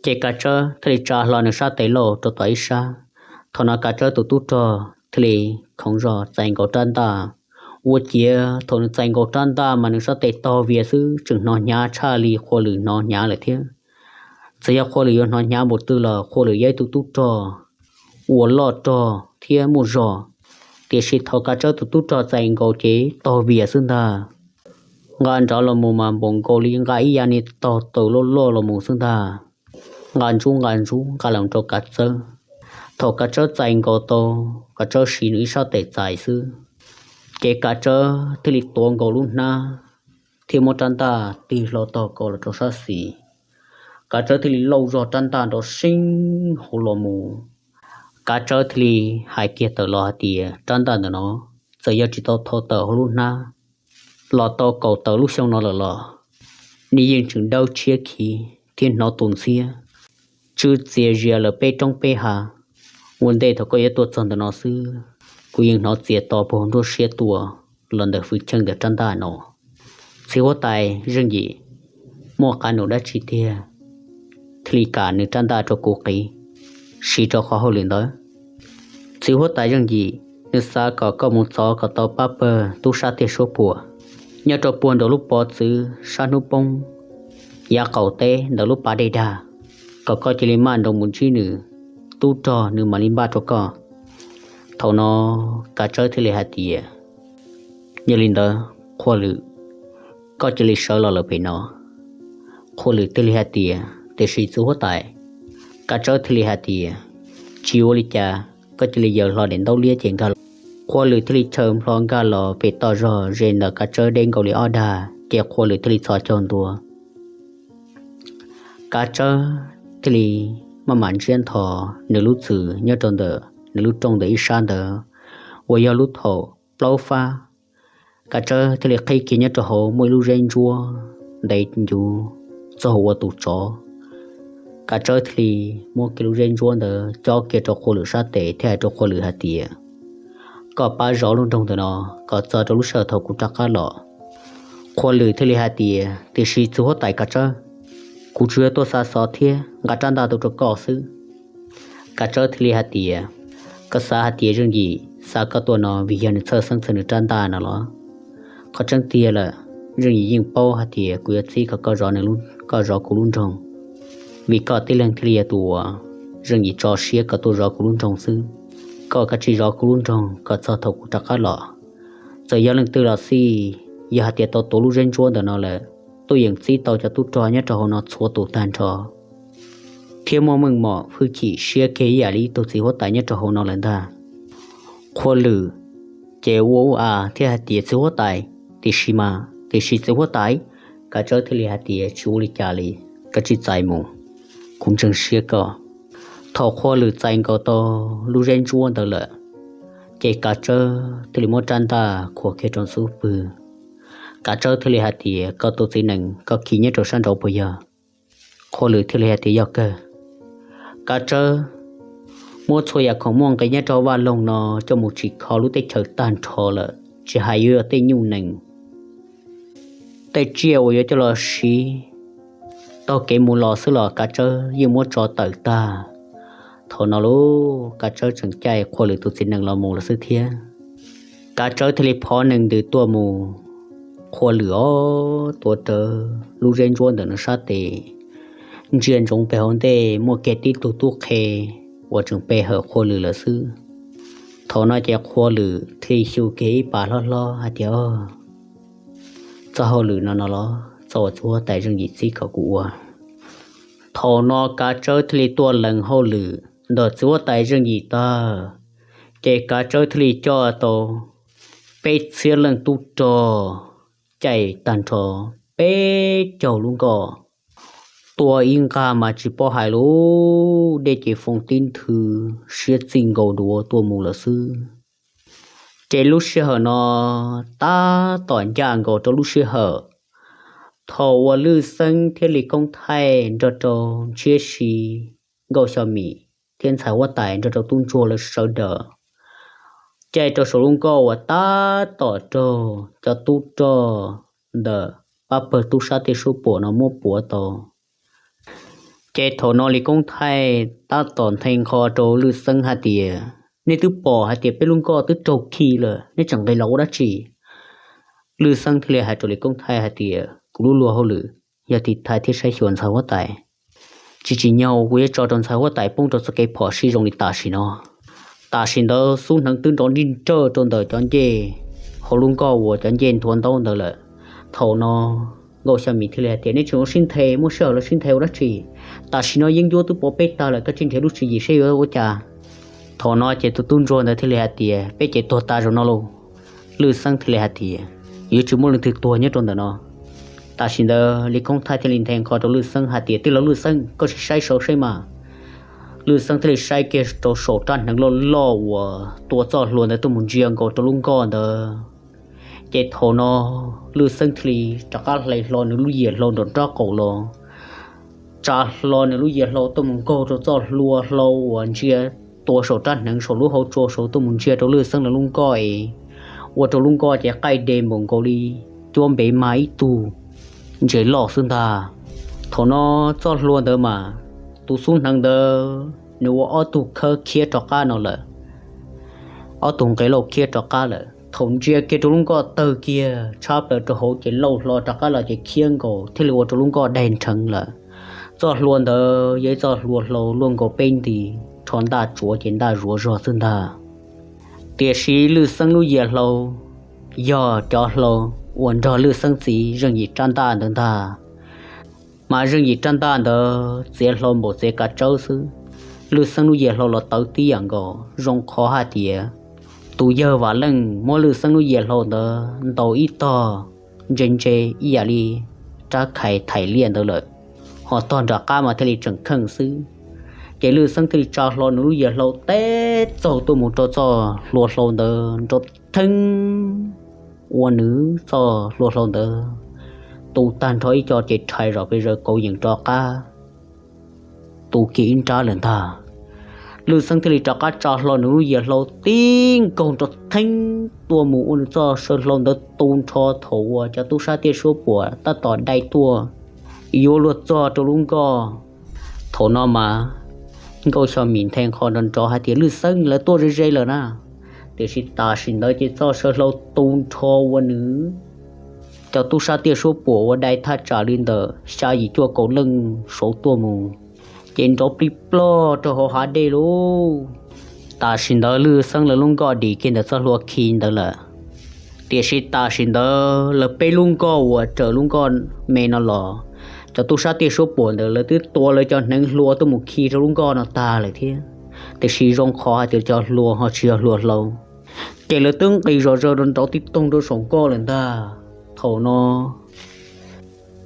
Ces Kav Tsawb thiaj li tsa hlo nws sab tes lauj rau tom ib sab. Thaum no Kav Tsawb tus tub rog thiaj li khoov zog txais nkaus rab ntaj. Ua ciav thaum nws txais nkaus rab ntaj mas nws sab tes taug vias xwb, tseem hnov hnyav tshaj li Qhua Lwm hnov hnyav lawm thiab. Txawm yog Qhua Lwm yuav hnov hnyav npaum twg los Qhua Lwm yog ib tug tub rog uas loj rog thiab muaj zog, tiam sis thaum Kav Tsawb tus tub rog txais nkaus ces taug vias xwb ntag. Nqa nrov los mus mas npaum nkaus li nqa ib yam niag tog taws loj loj los mus xwb ntag. Nqa ntsub nqa ntsub nqa los rau Kav Tsawb. Thaum Kav Tsawb txais nkaus tau, Kav Tsawb siv nws ib sab tes txais xwb, ces Kav Tsawb thiaj li tuav nkaus lub hnab thiab muab rab ntaj tig hlo tog kaus los rau sab xis. Kav Tsawb thiaj li lauj zog rab ntaj nrov seeb hauv los mus. Kav Tsawb thiaj li hais kiag tawm los hais tias, rab ntaj ntawm no txawm yog tsis tau thau tawm hauv lub hnab los tau kaum tawm lub xyoo no lawm los nej yeej tseem dawb tshiab khiv thiab hnov tus ntxhiab tsw txias zias lawm peb roob peb hav. Ua ntej thaum koj yuav tuaj txog ntawm no xwb, kuv yeej hnov txias to puag nruab siab tuaj los ntawm hwj chim ntawm rab ntaj no. Txiv huab tais Zeej Yim muaj qab nus dab tsi tiag thiaj li kam nws rab ntaj rau kuv qiv siv rau qhov hauj lwm ntawd? Txiv huab tais Zeej Yim, nws xav kom koj mus txov kom tau pab pawg tub sab tiaj suab puam nyob rau puag nraum lub pov txwv sab hnub poob yav qaum teb ntawm lub pas dej dag, kom koj cia li maj nroos mus ntsib nws, tub rog nws mam li npaj rau koj. Thaum no Kav Tsawb thiaj li hais tias, yog li ntawd Qhua Lwm, koj cia li sawv los lawm pem no. Qhua Lwm thiaj li hais tias, tiam sis txiv huab tais. Kav Tsawb thiaj li hais tias, tsis ua li cas, koj cia li yaws hlo daim ntaub liab ces nkag los. Qhua Lwm thiaj li chaws nplho nkag los pem toj zog ze ntawm Kav Tsawb deb nkaus li ob dag ces Qhua Lwm thiaj li txhos caug ntua. Kav Tsawb thiaj li maj mam ntsiab nthos nws lub txwm nyob rau ntawm nws lub rooj ntawm ib sab ntawd uas yog lub thaum plaub fab. Kav Tsawb thiaj li qhib kiag nyob rau hauv muaj ib lub zeb ntsuab ntev ncuv txog ua tus tsov. Kav Tsawb thiaj li muab kiag lub zeb ntsuab ntawd cob kiag rau Qhua Lwm sab tes thiab hais rau Qhua Lwm hais tias, koj pab zov lub nroog ntawm no kom txog rau lub sij hawm thaum kuv rov qab los. Qhua Lwm thiaj li hais tias, tiam sis txiv huab tais Kav Tsawb, kuv tsuas yog tuaj xa xov thiab nqa rab ntaj tuaj rau koj xwb. Kav Tsawb thiaj li hais tias, koj xav hais tias Zeej Yim xa koj tuaj no vim yog nws txhawj xeeb txhawj nws rab ntaj no los? Qhov tseeb tiag lawm, Zeej Yim yeej paub hais tias kuv yuav txib kom koj zov nws, koj zov kuv lub nroog, vim koj tib leeg thiaj li yog tus uas Zeej Yim tso siab kom tuaj zov kuv lub nroog xwb. Koj kav tsij zov kuv lub nroog kom txog thaum kuv rov qab los. Txawm yog leej twg los xij, yog hais tias tau tuav lub zeb ntsuab ntawm no lawm, tuaj yeem txib tau cov tub rog nyob rau hauv no txhua tus tag nrho, thiab muaj meej mom hwj chim siab kiag ib yam li ib tug txiv huab tais nyob rau hauv no lawm ntag. Qhua Lwm ces ua ua a thiab hais tias, txiv huab tais, tiam sis mas, tiam sis txiv huab tais. Kav Tsawb thiaj li hais tias, tsis ua li cas li, koj tsis txais mus, kuv ntseeg siab koj. Thaum Qhua Lwm txais nkaus tau lub zeb ntsuab ntawd lawm, ces Kav Tsawb thiaj li muab rab ntaj khuam kiag rau xub pwg. Kav Tsawb thiaj li hais tias, koj tus txiv nees koj khi nyob rau sab nraud puas yog? Qhua Lwm thiaj li hais tias, yog kawg. Kav Tsawb muab txhua yam khoom muaj nqis nyob rau vaj loog no coj mus tsim kho lub teb chaws tag nrho lawm, tsis hais yuav yog tej nyuj nees, tej tsiaj uas yuav coj los siv taug kev mus los xwb los Kav Tsawb yeej muab tso tawm tag. Thaum no lub Kav Tsawb tseem caij Qhua Lwm tus txiv nees los mus lawm xwb thiab. Kav Tsawb thiaj li phov nees ntws tuaj mus. Qhua Lwm ob tuav rawv lub zeb ntsuab ntawm nws sab tes, ntsia ntsoov pem hauv ntej muaj kiag tib tug tub qhe uas tseem pe hawm Qhua Lwm lawm xwb. Thaum no ces Qhua Lwm thiaj li xyu kiag ib pas hlob hlob hais tias, txoj hauj lwm no no los txoj uas txiv huab tais Zeej Yim txib kom kuv ua. Thaum no Kav Tsawb thiaj li tuaj lees hauj lwm ntawm txiv huab tais Zeej Yim tag, ces Kav Tsawb thiaj li coj tau peb txhiab leej tub rog caij tag nrho peb caug lub nkoj tuaj ib nqag mas tsis paub hais lub dej ces foo tib nthwv siab txij nkaus duav tuaj mus lawm xwb. Ces lub sij hawm no tab tom ncaj nkaus rau lub sij hawm thaum uas Lwj Xeeb thiab Lis Koob Thaij nrog rau Ntshiab Siv, Nkauj Xyo Mim thiab ntxhais huab tais nrog rau tub ntsuag lawv sawv daws caij rau saum lub nkoj uas tab tom raug cov tub rog ntawm pab pawg tub sab tiaj suab puam no muab puav tau. Ces thaum no Lis Koob Thaij tab tom nthe nqho rau Lwj Xeeb hais tias, nej twb pom hais tias peb lub nkoj twb raug khi lawm, nej tseem nqis los ua dab tsi? Lwj Xeeb thiaj li hais rau Lis Koob Thaij hais tias, kuv lub luag hauj lwm yog tiv thaiv thiab saib xyuas ntxhais huab tais. Tsis tsim nyog kuv yuav tso rau ntxhais huab tais poob rau txoj kev phom sij zoo li tam sim no. Tam sim ntawd xub hneev twb nrov nrig nrawj rau ntawm cov ncej hauv lub nkoj uas cov ncej nthuav ntaub ntawd lawm. Thaum no Nkauj Xyo Mim thiaj li hais tias, nej tseem ua sib nthe, muaj sij hawm los sib nthe ua dab tsi? Tam sim no yeeb ncuab twb pov peb tag lawm, koj tsis nrhiav lub tswv yim saib yuav ua cas? Thaum no ces tus tub ntsuag ntawd thiaj li hais tias, peb ces tuag tas zaum no lauj. Lwj Xeeb thiaj li hais tias, yuav tsis muaj leej twg tuag nyob rau ntawm no. Tam sim ntawd Lis Koob Thaij thiaj li nthe nqho rau Lwj Xeeb hais tias, tij laug Lwj Xeeb, koj sim saib saud seb mas. Lwj Xeeb thiaj li saib kiag rau saum rab hneev loj loj uas tua txoj hlua ntawd tuaj mus ntsia nkaus rau lub nkoj ntawd. Ces thaum no Lwj Xeeb thiaj li rov qab hlais hlo nws lub yias hlau nram nraub qaum los, tsa hlo nws lub yias hlau tuaj mus nkaug rau txoj hlua hlau uas ntsia tua saum rab hneev saum lub hauv tsua saud tuaj mus ntsia rau Lwj Xeeb lawv lub nkoj es ua rau lub nkoj ces qaij de npaum nkaus li cuab npev mag ib tug ntses loj xwb ntag. Thaum no txoj hlua ntawd mas tus xub hneev ntawd nws ua ob tug khawb khiab rov qab no lawm, ob tug nqe lauj khiab rov qab lawm. Thaum ntsia kiag rau lub nkoj tawg kiag tshab plaws rau hauv ces lauj hlo rov qab los ces khiab nkaus thiaj li ua rau lub nkoj daig nrheev lawm. Txoj hlua ntawd yog ib txoj hlua hlau luaj nkaus peb nti, rho ntaj tsuav ces ntaj zuav zog xwb ntag. Tiam sis Lwj Xeeb lub yias hlau yog cov hlau uas nrog Lwj Xeeb txiv zeej yim rab ntaj ntawd ntag. Mas zeej yim rab ntaj ntawd txiav hlau npaum txiav kav tsawb xwb. Lwj Xeeb lub yias hlau los tawv tib yam nkaus, zoo qhov hais tias tus yawg Vam Leej muab Lwj Xeeb lub yias hlau ntawd ntaus ib tog ntse ntse ib yam li rab khais thaim liaj ntawd lawm, ho tog nram qab mas thiaj li tseem kheej xwb. Ces Lwj Xeeb thiaj li tsa hlo nws lub yias hlau teb txaug tuaj mus rau txoj hlua hlau ntawd nrov theeb, ua nws txoj hlua hlau ntawd tu tag nrho ib co ces rhais zom pes zaws kauv yeem rov qab tu kiag ib nrab lawm ntag. Lwj Xeeb thiaj li rov qab tsa hlo nws lub yias hlau tib nkaug nrov theeb tuaj mus ua nws txoj saw hlau ntawd tu nrho thaum uas cov tub sab tiaj suab puam tab tom dai tuaj yuav luag txog rau lub nkoj. Thaum no mas Nkauj Xyo Mim nthe nqho nrov nrov hais tias, Lwj Xeeb, lawv tuaj ze ze lawm na. Tiam sis tam sim ntawd ces txoj saw hlau tu nrho ua nws cov tub sab tiaj suab puam uas dai thaj tsam li ntawm xya yim cuaj kaum leej saud tuaj mus, ces nrov plig ploj rau hauv hav dej lauj. Tam sim ntawd Lwj Xeeb lawv lub nkoj dim kiag ntawm txoj hlua khi ntawd lawm. Tiam sis tam sim ntawd lawv peb lub nkoj uas raws lub nkoj me no los, cov tub sab tiaj suab puam ntawd lawv twb tua lawv cov hneev hlua tuaj mus khi rau lub nkoj no tag lawm thiab. Tiam sis zoo qhov hais tias cov hlua ho tsis yog hlua hlau, ces lawv twb nqis zom zaws rau nraud tib toog rau saum nkoj lawm ntag. Thaum no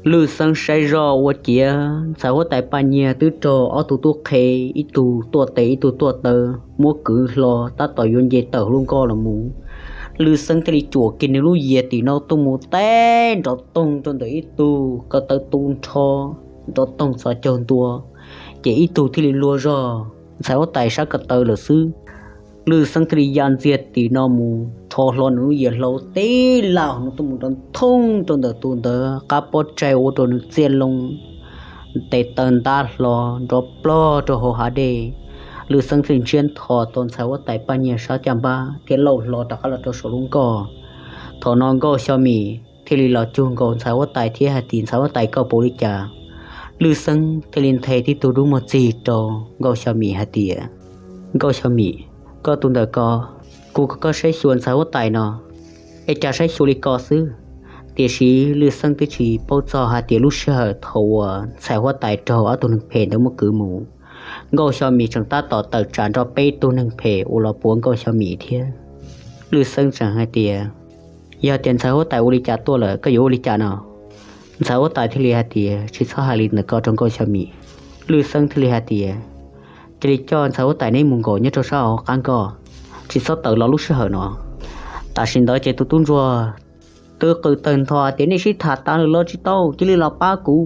Lwj Xeeb saib zoj ua ciav ntxhais huab tais Paj Nyiag twb raug ob tug tub qhe, ib tug tuaj tes ib tug tuaj taw, muab kwv hlo tab tom yuav nce tawm hauv lub nkoj los mus. Lwj Xeeb thiaj li cuam kiag nws lub yias tim no tuaj mus teb nrov toog rau ntawm ib tug ko taw tu nrho, nrov toog txhos caug ntua, ces ib tug thiaj li luag zog ntxhais huab tais sab ko taw lawm xwb. Lwj Xeeb thiaj li ya ntxiag tim no mus rho hlo nws lub yias hlau tib laj no tuaj mus nrov thooj rau ntawm tus ntawd qab pob tsaig ua rau nws txiaj loo tes taw ntab hlo nrov plog rau hauv hav dej. Lwj Xeeb thiaj li ntsiab ntho tau ntxhais huab tais Paj Nyiag sab caj npab thiab lauj hlo rov qab los rau saum lub nkoj. Thaum no Nkauj Xyo Mim thiaj li los cug nkaus ntxhais huab tais thiab hais tias, Ntxhais huab tais, koj puas ua li cas? Lwj Xeeb thiaj li nthe tib tug dub muag txig rau Nkauj Xyo Mim hais tias, Nkauj Xyo Mim, koj tus ntawm ko, kuv kom koj saib xyuas ntxhais huab tais no, es cas saib xyuas li ko xwb. Tiam sis Lwj Xeeb twb tsis paub txog hais tias lub sij hawm thaum uas ntxhais huab tais raug ob tug neeg phem ntawd muab kwv mus, Nkauj Xyo Mim tseem tab tom tawm tsam nrog peb tug neeg phem uas los puav Nkauj Xyo Mim thiab. Lwj Xeeb tseem hais tias, Yog tias ntxhais huab tais ua li cas tuaj lawm koj yuav ua li cas no? Ntxhais huab tais thiaj li hais tias, Tsis txhob hais li ntawm ko rau Nkauj Xyo Mim. Lwj Xeeb thiaj li hais tias, Cia li coj ntxhais huab tais neb mus nkaum nyob rau sab hauv qab nkoj, tsis txhob tawm los lub sij hawm no. Tam sim ntawd ces tus tub ntsuag twb qw tawg ntho tias, nej sib tham tas lawm los tsis tau, cia li los pab kuv.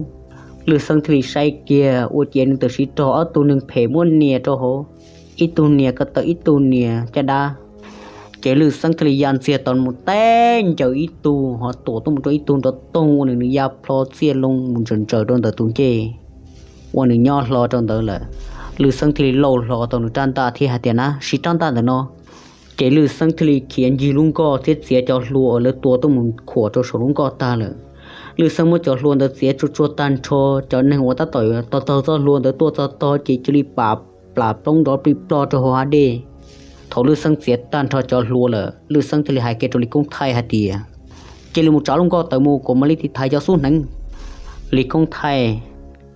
Lwj Xeeb thiaj li saib kiag ua ciav nws tam sim raug ob tug neeg phem muab nias rau hauv, ib tug nias ko taw ib tug nias caj dab. Ces Lwj Xeeb thiaj li ya ntxiag tau mus teb ncaws ib tug ho tuam tuaj mus rau ib tug nrov toog ua nws nws ya plho txiaj loo mus ntsaws ntsaws rau ntawm tus ncej uas nws nyob hlo rau ntawd lawm. Lwj Xeeb thiaj li lauj hlo tau nws rab ntaj thiab hais tias, na, siv rab ntaj ntawm no. Ces Lwj Xeeb thiaj li khiav ncig lub nkoj thiab txiav cov hlua uas lawv tua tuaj mus khuam rau saum lub nkoj tag lawm. Lwj Xeeb muab cov hlua ntawd txiav tsuag tsuag tag nrho, cov neeg uas tab tom taug taug txoj hlua ntawd tuaj txog tog ces cia li pam plam ploog nrov plig plog rau hauv hav dej. Thaum Lwj Xeeb txiav tag nrho cov hlua lawm, Lwj Xeeb thiaj li hais kiag rau Lis Koob Thaij hais tias, cia li mus tsav lub nkoj tawm mus, kuv mam li tiv thaiv cov xub hneev. Lis Koob Thaij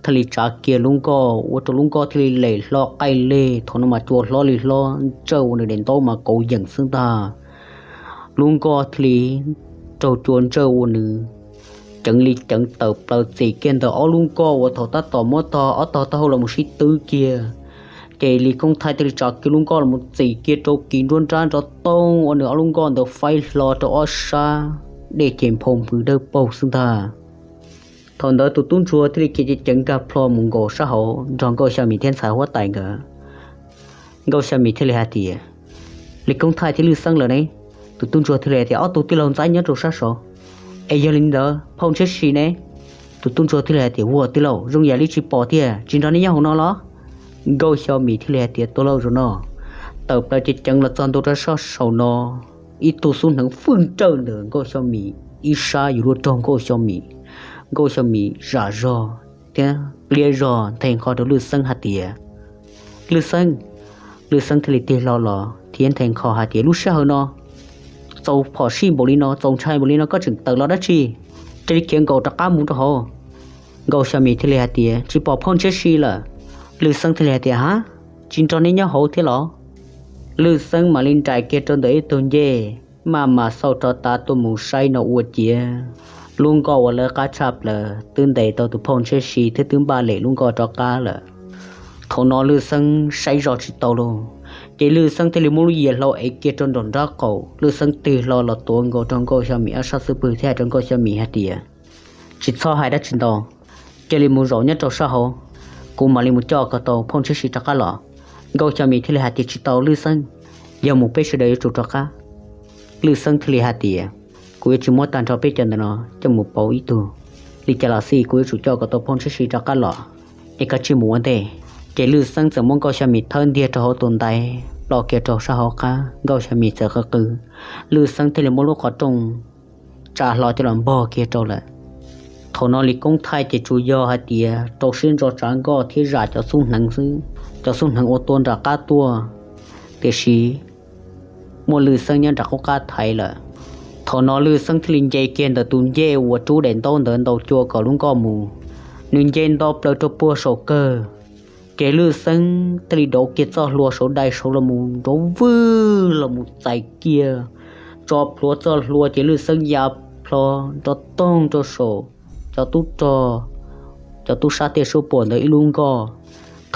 thiaj li tsav kiag lub nkoj ua rau lub nkoj thiaj li lem hlo qaij leg, thaum no mas cua hlob li hlob, ntsawj ua nws daim ntaub mas kauv yeem xwb ntag. Lub nkoj thiaj li raug cua ntsawj ua nws ceev li ceev tawm plaws txim kiag ntawm ob lub nkoj uas thaum tab tom muab tog ob tog taub hau los mus sib twb kiag. Ces Lis Koob Thaij thiaj li tsav kiag lub nkoj los mus txim kiag rau kiv nruab nrab nrov toog ua nws ob lub nkoj ntawd faib hlo rau ob sab, dej ces nphau npws dawb paug xwb ntag. Thaum ntawd tus tub ntsuag thiaj li khiav ceev ceev nkag plho mus nkaum sab hauv nrog Nkauj Xya Mim thiab ntxhais huab tais nkawd. Nkauj Xya Mim thiaj li hais tias, Lis Koob Thaij thiab Lwj Xeeb lawm ne? Tus tub ntsuag thiaj li hais tias, ob tug tij laug ntxaib nyob rau sab saud. Es yog li ntawd phauj Ntshiab Si ne? Tus tub ntsuag thiaj li hais tias, ua tij laug, zoo yam li tsis pom tiag, tsis nrog nej nyob hauv no los? Nkauj Xya Mim thiaj li hais tias, tuaj lauj, zaum no tawm plaws ceev ceev los txog ntua rau sab saum no, ib tug xub hneev fwj nrawj ntawm Nkauj Xya Mim ib sab yuav luag raug Nkauj Xya Mim. Nkauj Xya Mim zam zog thiab pliab zog nthe nqho rau Lwj Xeeb hais tias, Lwj Xeeb. Lwj Xeeb thiaj li tig hlo los thiab nthe nqho hais tias, lub sij hawm no txaus phom sij npaum li no, txaus ntshai npaum li no koj tseem tawm los dab tsi? Cia li khiav nkaum rov qab mus rau hauv. Nkauj Xya Mim thiaj li hais tias, tsis pom phauj Ntshiab Si lawm. Lwj Xeeb thiaj li hais tias, ha, tsis nrog nej nyob hauv thiab los? Lwj Xeeb mam li nraim kiag rau ntawm ib tug ncej, maj mam xauj rov tav tuaj mus saib no ua ciav lub nkoj uas lawv qab tshaj plaws twb ntes tau tus phauj Ntshiab Si thiab twb npaj lem lub nkoj rov qab lawm. Thaum no Lwj Xeeb saib zoj tsis tau lauj, ces Lwj Xeeb thiaj li muab lub yias hlau ev kiag rau nraum nraub qaum, Lwj Xeeb tig hlo los tuav nkaus rau Nkauj Xya Mim ob sab xub pwg thiab hais rau Nkauj Xya Mim hais tias, tsis txhob hais dab tsi ntau, cia li mus zaum nyob rau sab hauv, kuv mam li mus coj kom tau phauj Ntshiab Si rov qab los. Nkauj Xya Mim thiaj li hais tias, tsis tau Lwj Xeeb, yog mus peb sawv daws yuav tsum rov qab. Lwj Xeeb thiaj li hais tias, kuv yuav tsis muab tag nrho peb cov ntawm no coj mus pauv ib tug, li cas los xij kuv yuav tsum coj kom tau phauj Ntshiab Si rov qab los, es koj cia li mus ua ntej. Ces Lwj Xeeb txawm muab Nkauj Xya Mim thawb ntiag rau hauv tus ntaiv, ploj kiag rau sab hauv qab, Nkauj Xya Mim txawm qw qw, Lwj Xeeb thiaj li muab lub qhov rooj tsa hlo coj los npog kiag rau lawm. Thaum no Lis Koob Thaij ces tsuas yog hais tias rau siab ntso tsav nkoj thiab zam cov xub hneev xwb, cov xub hneev uas tua nram qab tuaj, tiam sis muaj Lwj Xeeb nyob nram qub qab thaiv lawm. Thaum no Lwj Xeeb thiaj li nce kiag ntawm tus ncej uas rub daim ntaub ntawd ntaus cua kom lub nkoj mus, nws nce nto plaws rau puag saum kawg. Ces Lwj Xeeb thiaj li dauv kiag txoj hlua saud dai saud los mus nrov vwg los mus txais kiag tso plhuav txoj hlua ces Lwj Xeeb ya plho nrov toog rau saum cov tub rog, cov tub sab tiaj suab puam ntawd ib lub nkoj.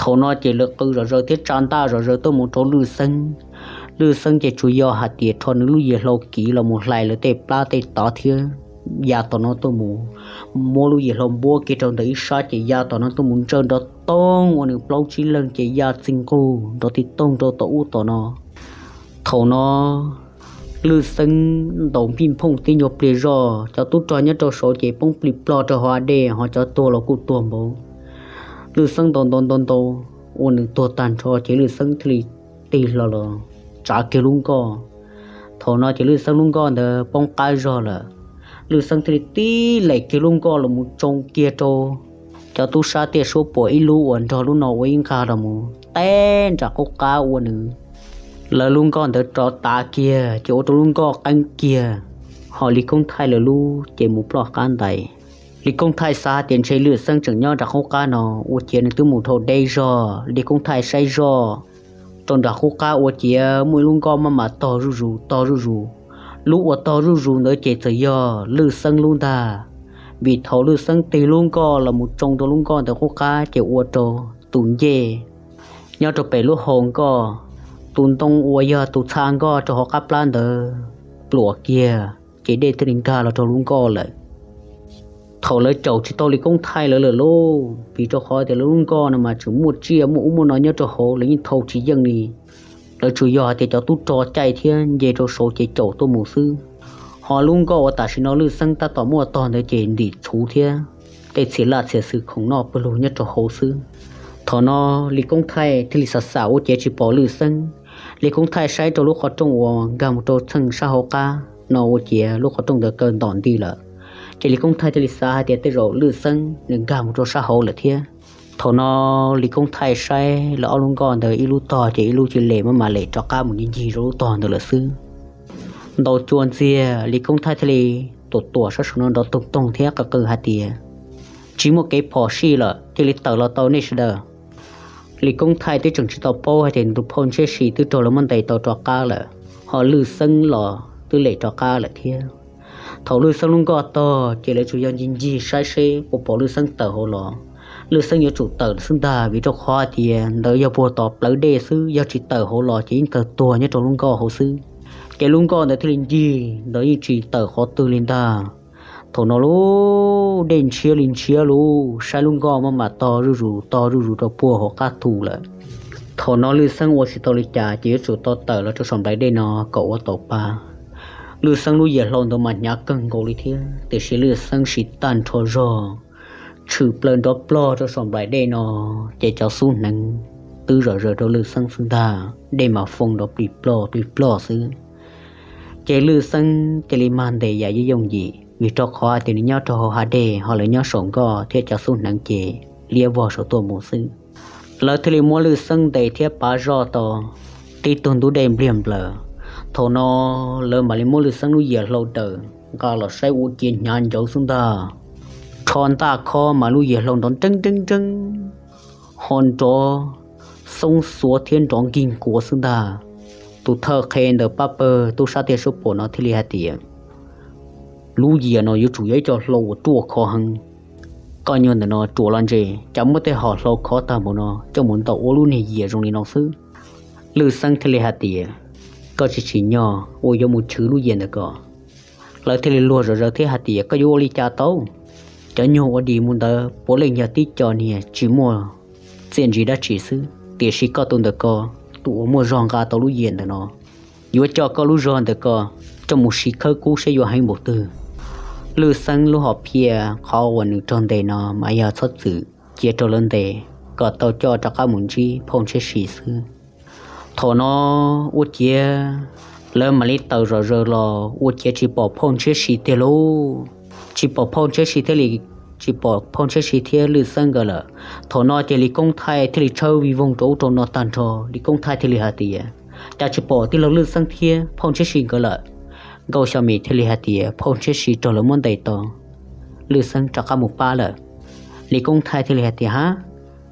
Thaum no ces lawv qw zom zaws thiab tsa ntaj zom zaws tuaj mus rau Lwj Xeeb. Lwj Xeeb ces tsuas yog hais tias rho nws lub yias hlau kiv los mus hlais lawv tej plab tej tod thiab ya tom no tuaj mus, muab lub yias hlau npuab kiag rau ntawm ib sab ces ya tom no tuaj mus ntsawj nrov toog ua nws plaub tsib leeg ces ya txi nqug nrov ti toog rau tom ub tom no. Thaum no Lwj Xeeb ntaus npij nphooj tib nyuag pliag zog, cov tub rog nyob rau saud ces poob plig plog rau hauv dej, ho cov tuag los kuj tuag npaum. Lwj Xeeb ntaus ntaus ntaus ntaus ua nws tuag tag nrho ces Lwj Xeeb thiaj li tig hlo los tsav kiag lub nkoj. Thaum no ces Lwj Xeeb lub nkoj ntawd poob qab zog lawm. Lwj Xeeb thiaj li tib lem kiag lub nkoj los mus tsoo kiag rau cov tub sab tiaj suab puam ib lub uas nrog lub no ua ib nqag los mus teb nram qub qab ua nws, lawv lub nkoj ntawd rov tav kiag ces ua rau lub nkoj qeeb kiag, ho Lis Koob Thaij lawv lub ces mus ploj qab ntais. Lis Koob Thaij xav tias ntshe Lwj Xeeb tseem nyob nram qub qab no ua ciav nws twb mus dhau deb zog. Lis Koob Thaij saib zoj rau nram qub qab ua ciav muaj ib lub nkoj maj mam tog zuj zus tog zuj zus. Lub uas tog zuj zus ntawd ces txawm yog Lwj Xeeb lub ntag, vim thaum Lwj Xeeb tig lub nkoj los mus tsoo rau lub nkoj ntawd qub qab ces ua rau tus ncej nyob rau pem lub hau nkoj, tus ntoo uas yog tus txha nkoj rau hauv qab plab ntawd pluam kiag ces dej thiaj li nkag los rau lub nkoj lawm. Thaum lawv caum tsis tau Lis Koob Thaij lawv lawm lauj, vim rau qhov tias lawv lub nkoj no mas tseem muaj tsiaj muaj ub muaj no nyob rau hauv, lawv yeej thau tsis yeej li. Lawv tsuas yog hais tias cov tub rog caij thiab nce rau saud ces caum tuaj mus xwb. Ho lub nkoj uas tam sim no Lwj Xeeb tab tom muaj tog ntawd ces ntim txhuv thiab tej txhia laj txhia xwm khoom noj pawg lug nyob rau hauv xwb. Thaum no Lis Koob Thaij thiaj li xav xav ua ciav tsis pom Lwj Xeeb. Lis Koob Thaij saib rau lub qhov rooj uas nkag mus rau txheej sab hauv qab no ua ciav lub qhov rooj ntawd kaw ntom nti lawm. Ces Lis Koob Thaij thiaj li xav hais tias tej zaum Lwj Xeeb nws nkag mus rau sab hauv lawm thiab. Thaum no Lis Koob Thaij saib lawv ob lub nkoj ntawd ib lub tog ces ib lub cia li maj mam lem rov qab mus ncig ncig rau lub tog ntawd lawm xwb. Ntau cua ntxiag Lis Koob Thaij thiaj li tuam tuam sab saum no nrov toog toog thiab qw qw hais tias, tsis muaj kev phom sij lawm, cia li tawm los tau nej sawv daws. Lis Koob Thaij twb tseem tsis tau paub hais tias nws tus phauj Ntshiab Si twb raug lawv muab ntes tau rov qab lawm, ho Lwj Xeeb los twb lem rov qab lawm thiab. Thaum Lwj Xeeb lub nkoj tog ces lawv tsuas yog ncig ncig saib seb puas pom Lwj Xeeb tawm hauv los. Lwj Xeeb yuav tsum tawm xwb ntag, vim rau qhov tias ntawd yog puag tom plawv dej xwb, yog tsis tawm hauv los ces yeej tawg tuag nyob rau lub nkoj hauv xwb. Ces lub nkoj ntawd thiaj li ncig ntawd yeej tsis tawm qhov twg li ntag. Thaum no lub dej ntshiab li ntshiab lub, saib lub nkoj maj mam tog zuj zus tog zuj zus rau puag hauv qab thu lawm. Thaum no Lwj Xeeb ua tsis tau li cas ces yuav tsum tau tawm los rau saum nplaim dej no kom ua tau pa. Lwj Xeeb lub yias hlau ntawd mas hnyav kawg nkaus li thiab, tiam sis Lwj Xeeb siv tag nrho zog tshwm plaws nrov plog rau saum nplaim dej no, ces cov xub hneev twb zom zaws rau Lwj Xeeb xwb ntag, dej mas foo nrov plig plog plig plog xwb. Ces Lwj Xeeb cia li mag ntes yam yooj yooj yim, vim rau qhov hais tias nws nyob rau hauv hav dej ho lawv nyob saum nkoj thiab cov xub hneev ces liab vog saum tuaj mus xwb. Lawv thiaj li muab Lwj Xeeb ntes thiab pav zoj tau tib tug ntub dej npliag nplaws. Thaum no lawv mam li muab Lwj Xeeb lub yias hlau daws nqa los saib ua ciav hnyav ncaws xwb ntag. Rho ntaj khob mas lub yias hlau nrov nreeb nreeb nreeb, ho nrov xoob xuav thiab nrov nkig nkuav xwb ntag. Tus thawj qhe ntawm pab pawg tub sab tiaj suab puam no thiaj li hais tias, lub yias no yuav tsum yog ib co hlau uas ruaj khov heev. Koj nyuag ntawm no ruam los ntse, cas muab tej hom hlau khov tag npaum no coj mus ntaus ua lub niag yias zoo li no xwb. Lwj Xeeb thiaj li hais tias, koj tsis tsim nyog uas yuav mus chwv lub yias ntawm ko. Lawv thiaj li luag zom zaws thiab hais tias, koj yuav ua li cas tau? Cov nyuag ua dim mus ntawd puav leej yog tib co niag tsis muaj txiaj ntsig dab tsi xwb, tiam sis koj tus ntawm ko, tus uas muaj zog nqa tau lub yias ntawm no, yuav coj koj lub zog ntawm ko coj mus siv khawb kub seb yuav heev npaum twg. Lwj Xeeb lub hom phiaj qhov uas nws raug ntes no mas yog txhob txwm cia rau lawv ntes kom tau coj rov qab mus ntsib phauj Ntshiab Si xwb. Thaum no ua ciav lawv mam li tawm zom zaws los ua ciav tsis pom phauj Ntshiab Si tiag lauj. Tsis pom phauj Ntshiab Si thiab li, tsis pom phauj Ntshiab Si thiab Lwj Xeeb nkawd lawm. Thaum no ces Lis Koob Thaij thiaj li tshawb vij voog rau ub rau no tag nrho, Lis Koob Thaij thiaj li hais tias, cas tsis pom tij laug Lwj Xeeb thiab phauj Ntshiab Si nkawd lawm? Nkauj Xyo Mim thiaj li hais tias, phauj Ntshiab Si raug lawv muab ntes tau, Lwj Xeeb rov qab mus pab lawm. Lis Koob Thaij thiaj li hais tias, hab,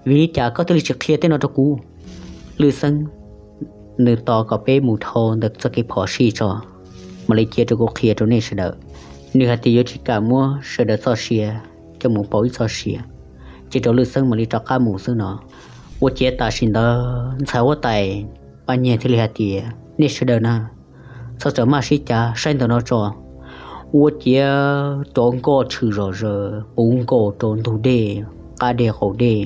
vim li cas koj thiaj li tsis qhia tej no rau kuv? Lwj Xeeb, nws tos kom peb mus dhau ntawm txoj kev phom sij tso, mam li cia rau kuv qhia rau nej sawv daws. Nws hais tias yuav tsis kam muab sawv daws txoj sia coj mus pauv ib txoj sia, cia rau Lwj Xeeb mam li rov qab mus xwb no. Ua ciav tam sim ntawd ntxhais huab tais Paj Nyiag thiaj li hais tias, nej sawv daws na, txhob txawm maj sib cav, saib ntawm no tso. Ua ciav cov nkoj tshwm zom zaws puv nkaus rau ntug dej, qab dej qaum dej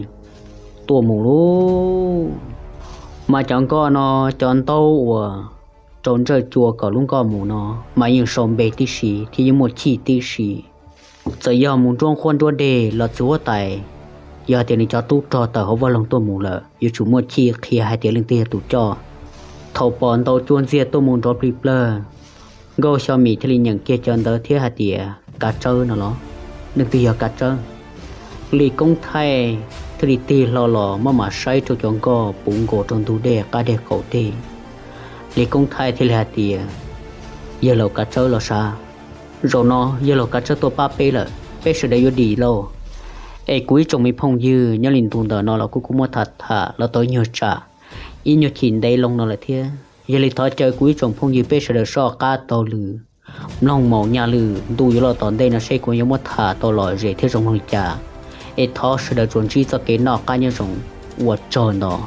tuaj mus lauj. Mas cov nkoj no, cov ntaub uas rau ntsawj cua kom lub nkoj mus no mas yeej sau npe tib si thiab yeej muaj chij tib si. Txawm yog mus nruab nqhuab nruab deg los txiv huab tais, yog tias nws cov tub rog tawm hauv vaj loog tuaj mus lawm yuav tsum muaj chij qhia hais tias leej twg yog tus coj. Thaum pom ntau cua ntxiag tuaj mus nrov plig plawg, Nkauj Xyo Mim thiaj li nyeem kiag cov ntawd thiab hais tias, kav tsawb no los? Leej twg yog kav tsawb? Lis Koob Thaij thiaj li tig hlo los maj mam saib rau cov nkoj puv nkaus rau ntug dej qab deg qaum deg. Lis Koob Thaij thiaj li hais tias, yawg laus kav tsawb los sav, zaum no yawg laus kav tsawb tuaj pab peb lawm, peb sawv daws yuav dim lauj. Es kuv ib tsoom me phooj ywg nyob li ntu ntawm no los kuj kuj muab tham tham los tau ib nyuag tsam, ib nyuag chim ntev loo no lawm thiab. Yog li thov caw kuv ib tsoom phooj ywg peb sawv daws soj qab taug lw mloog mus nyaj lwm ntu yuav los tom ntej no seb kuv yuav muab tham tau lom zem thiab zoo mloog li cas. Es thov sawv daws tsuas ntsib txoj kev noj qab nyob zoo, ua tsaug ntau.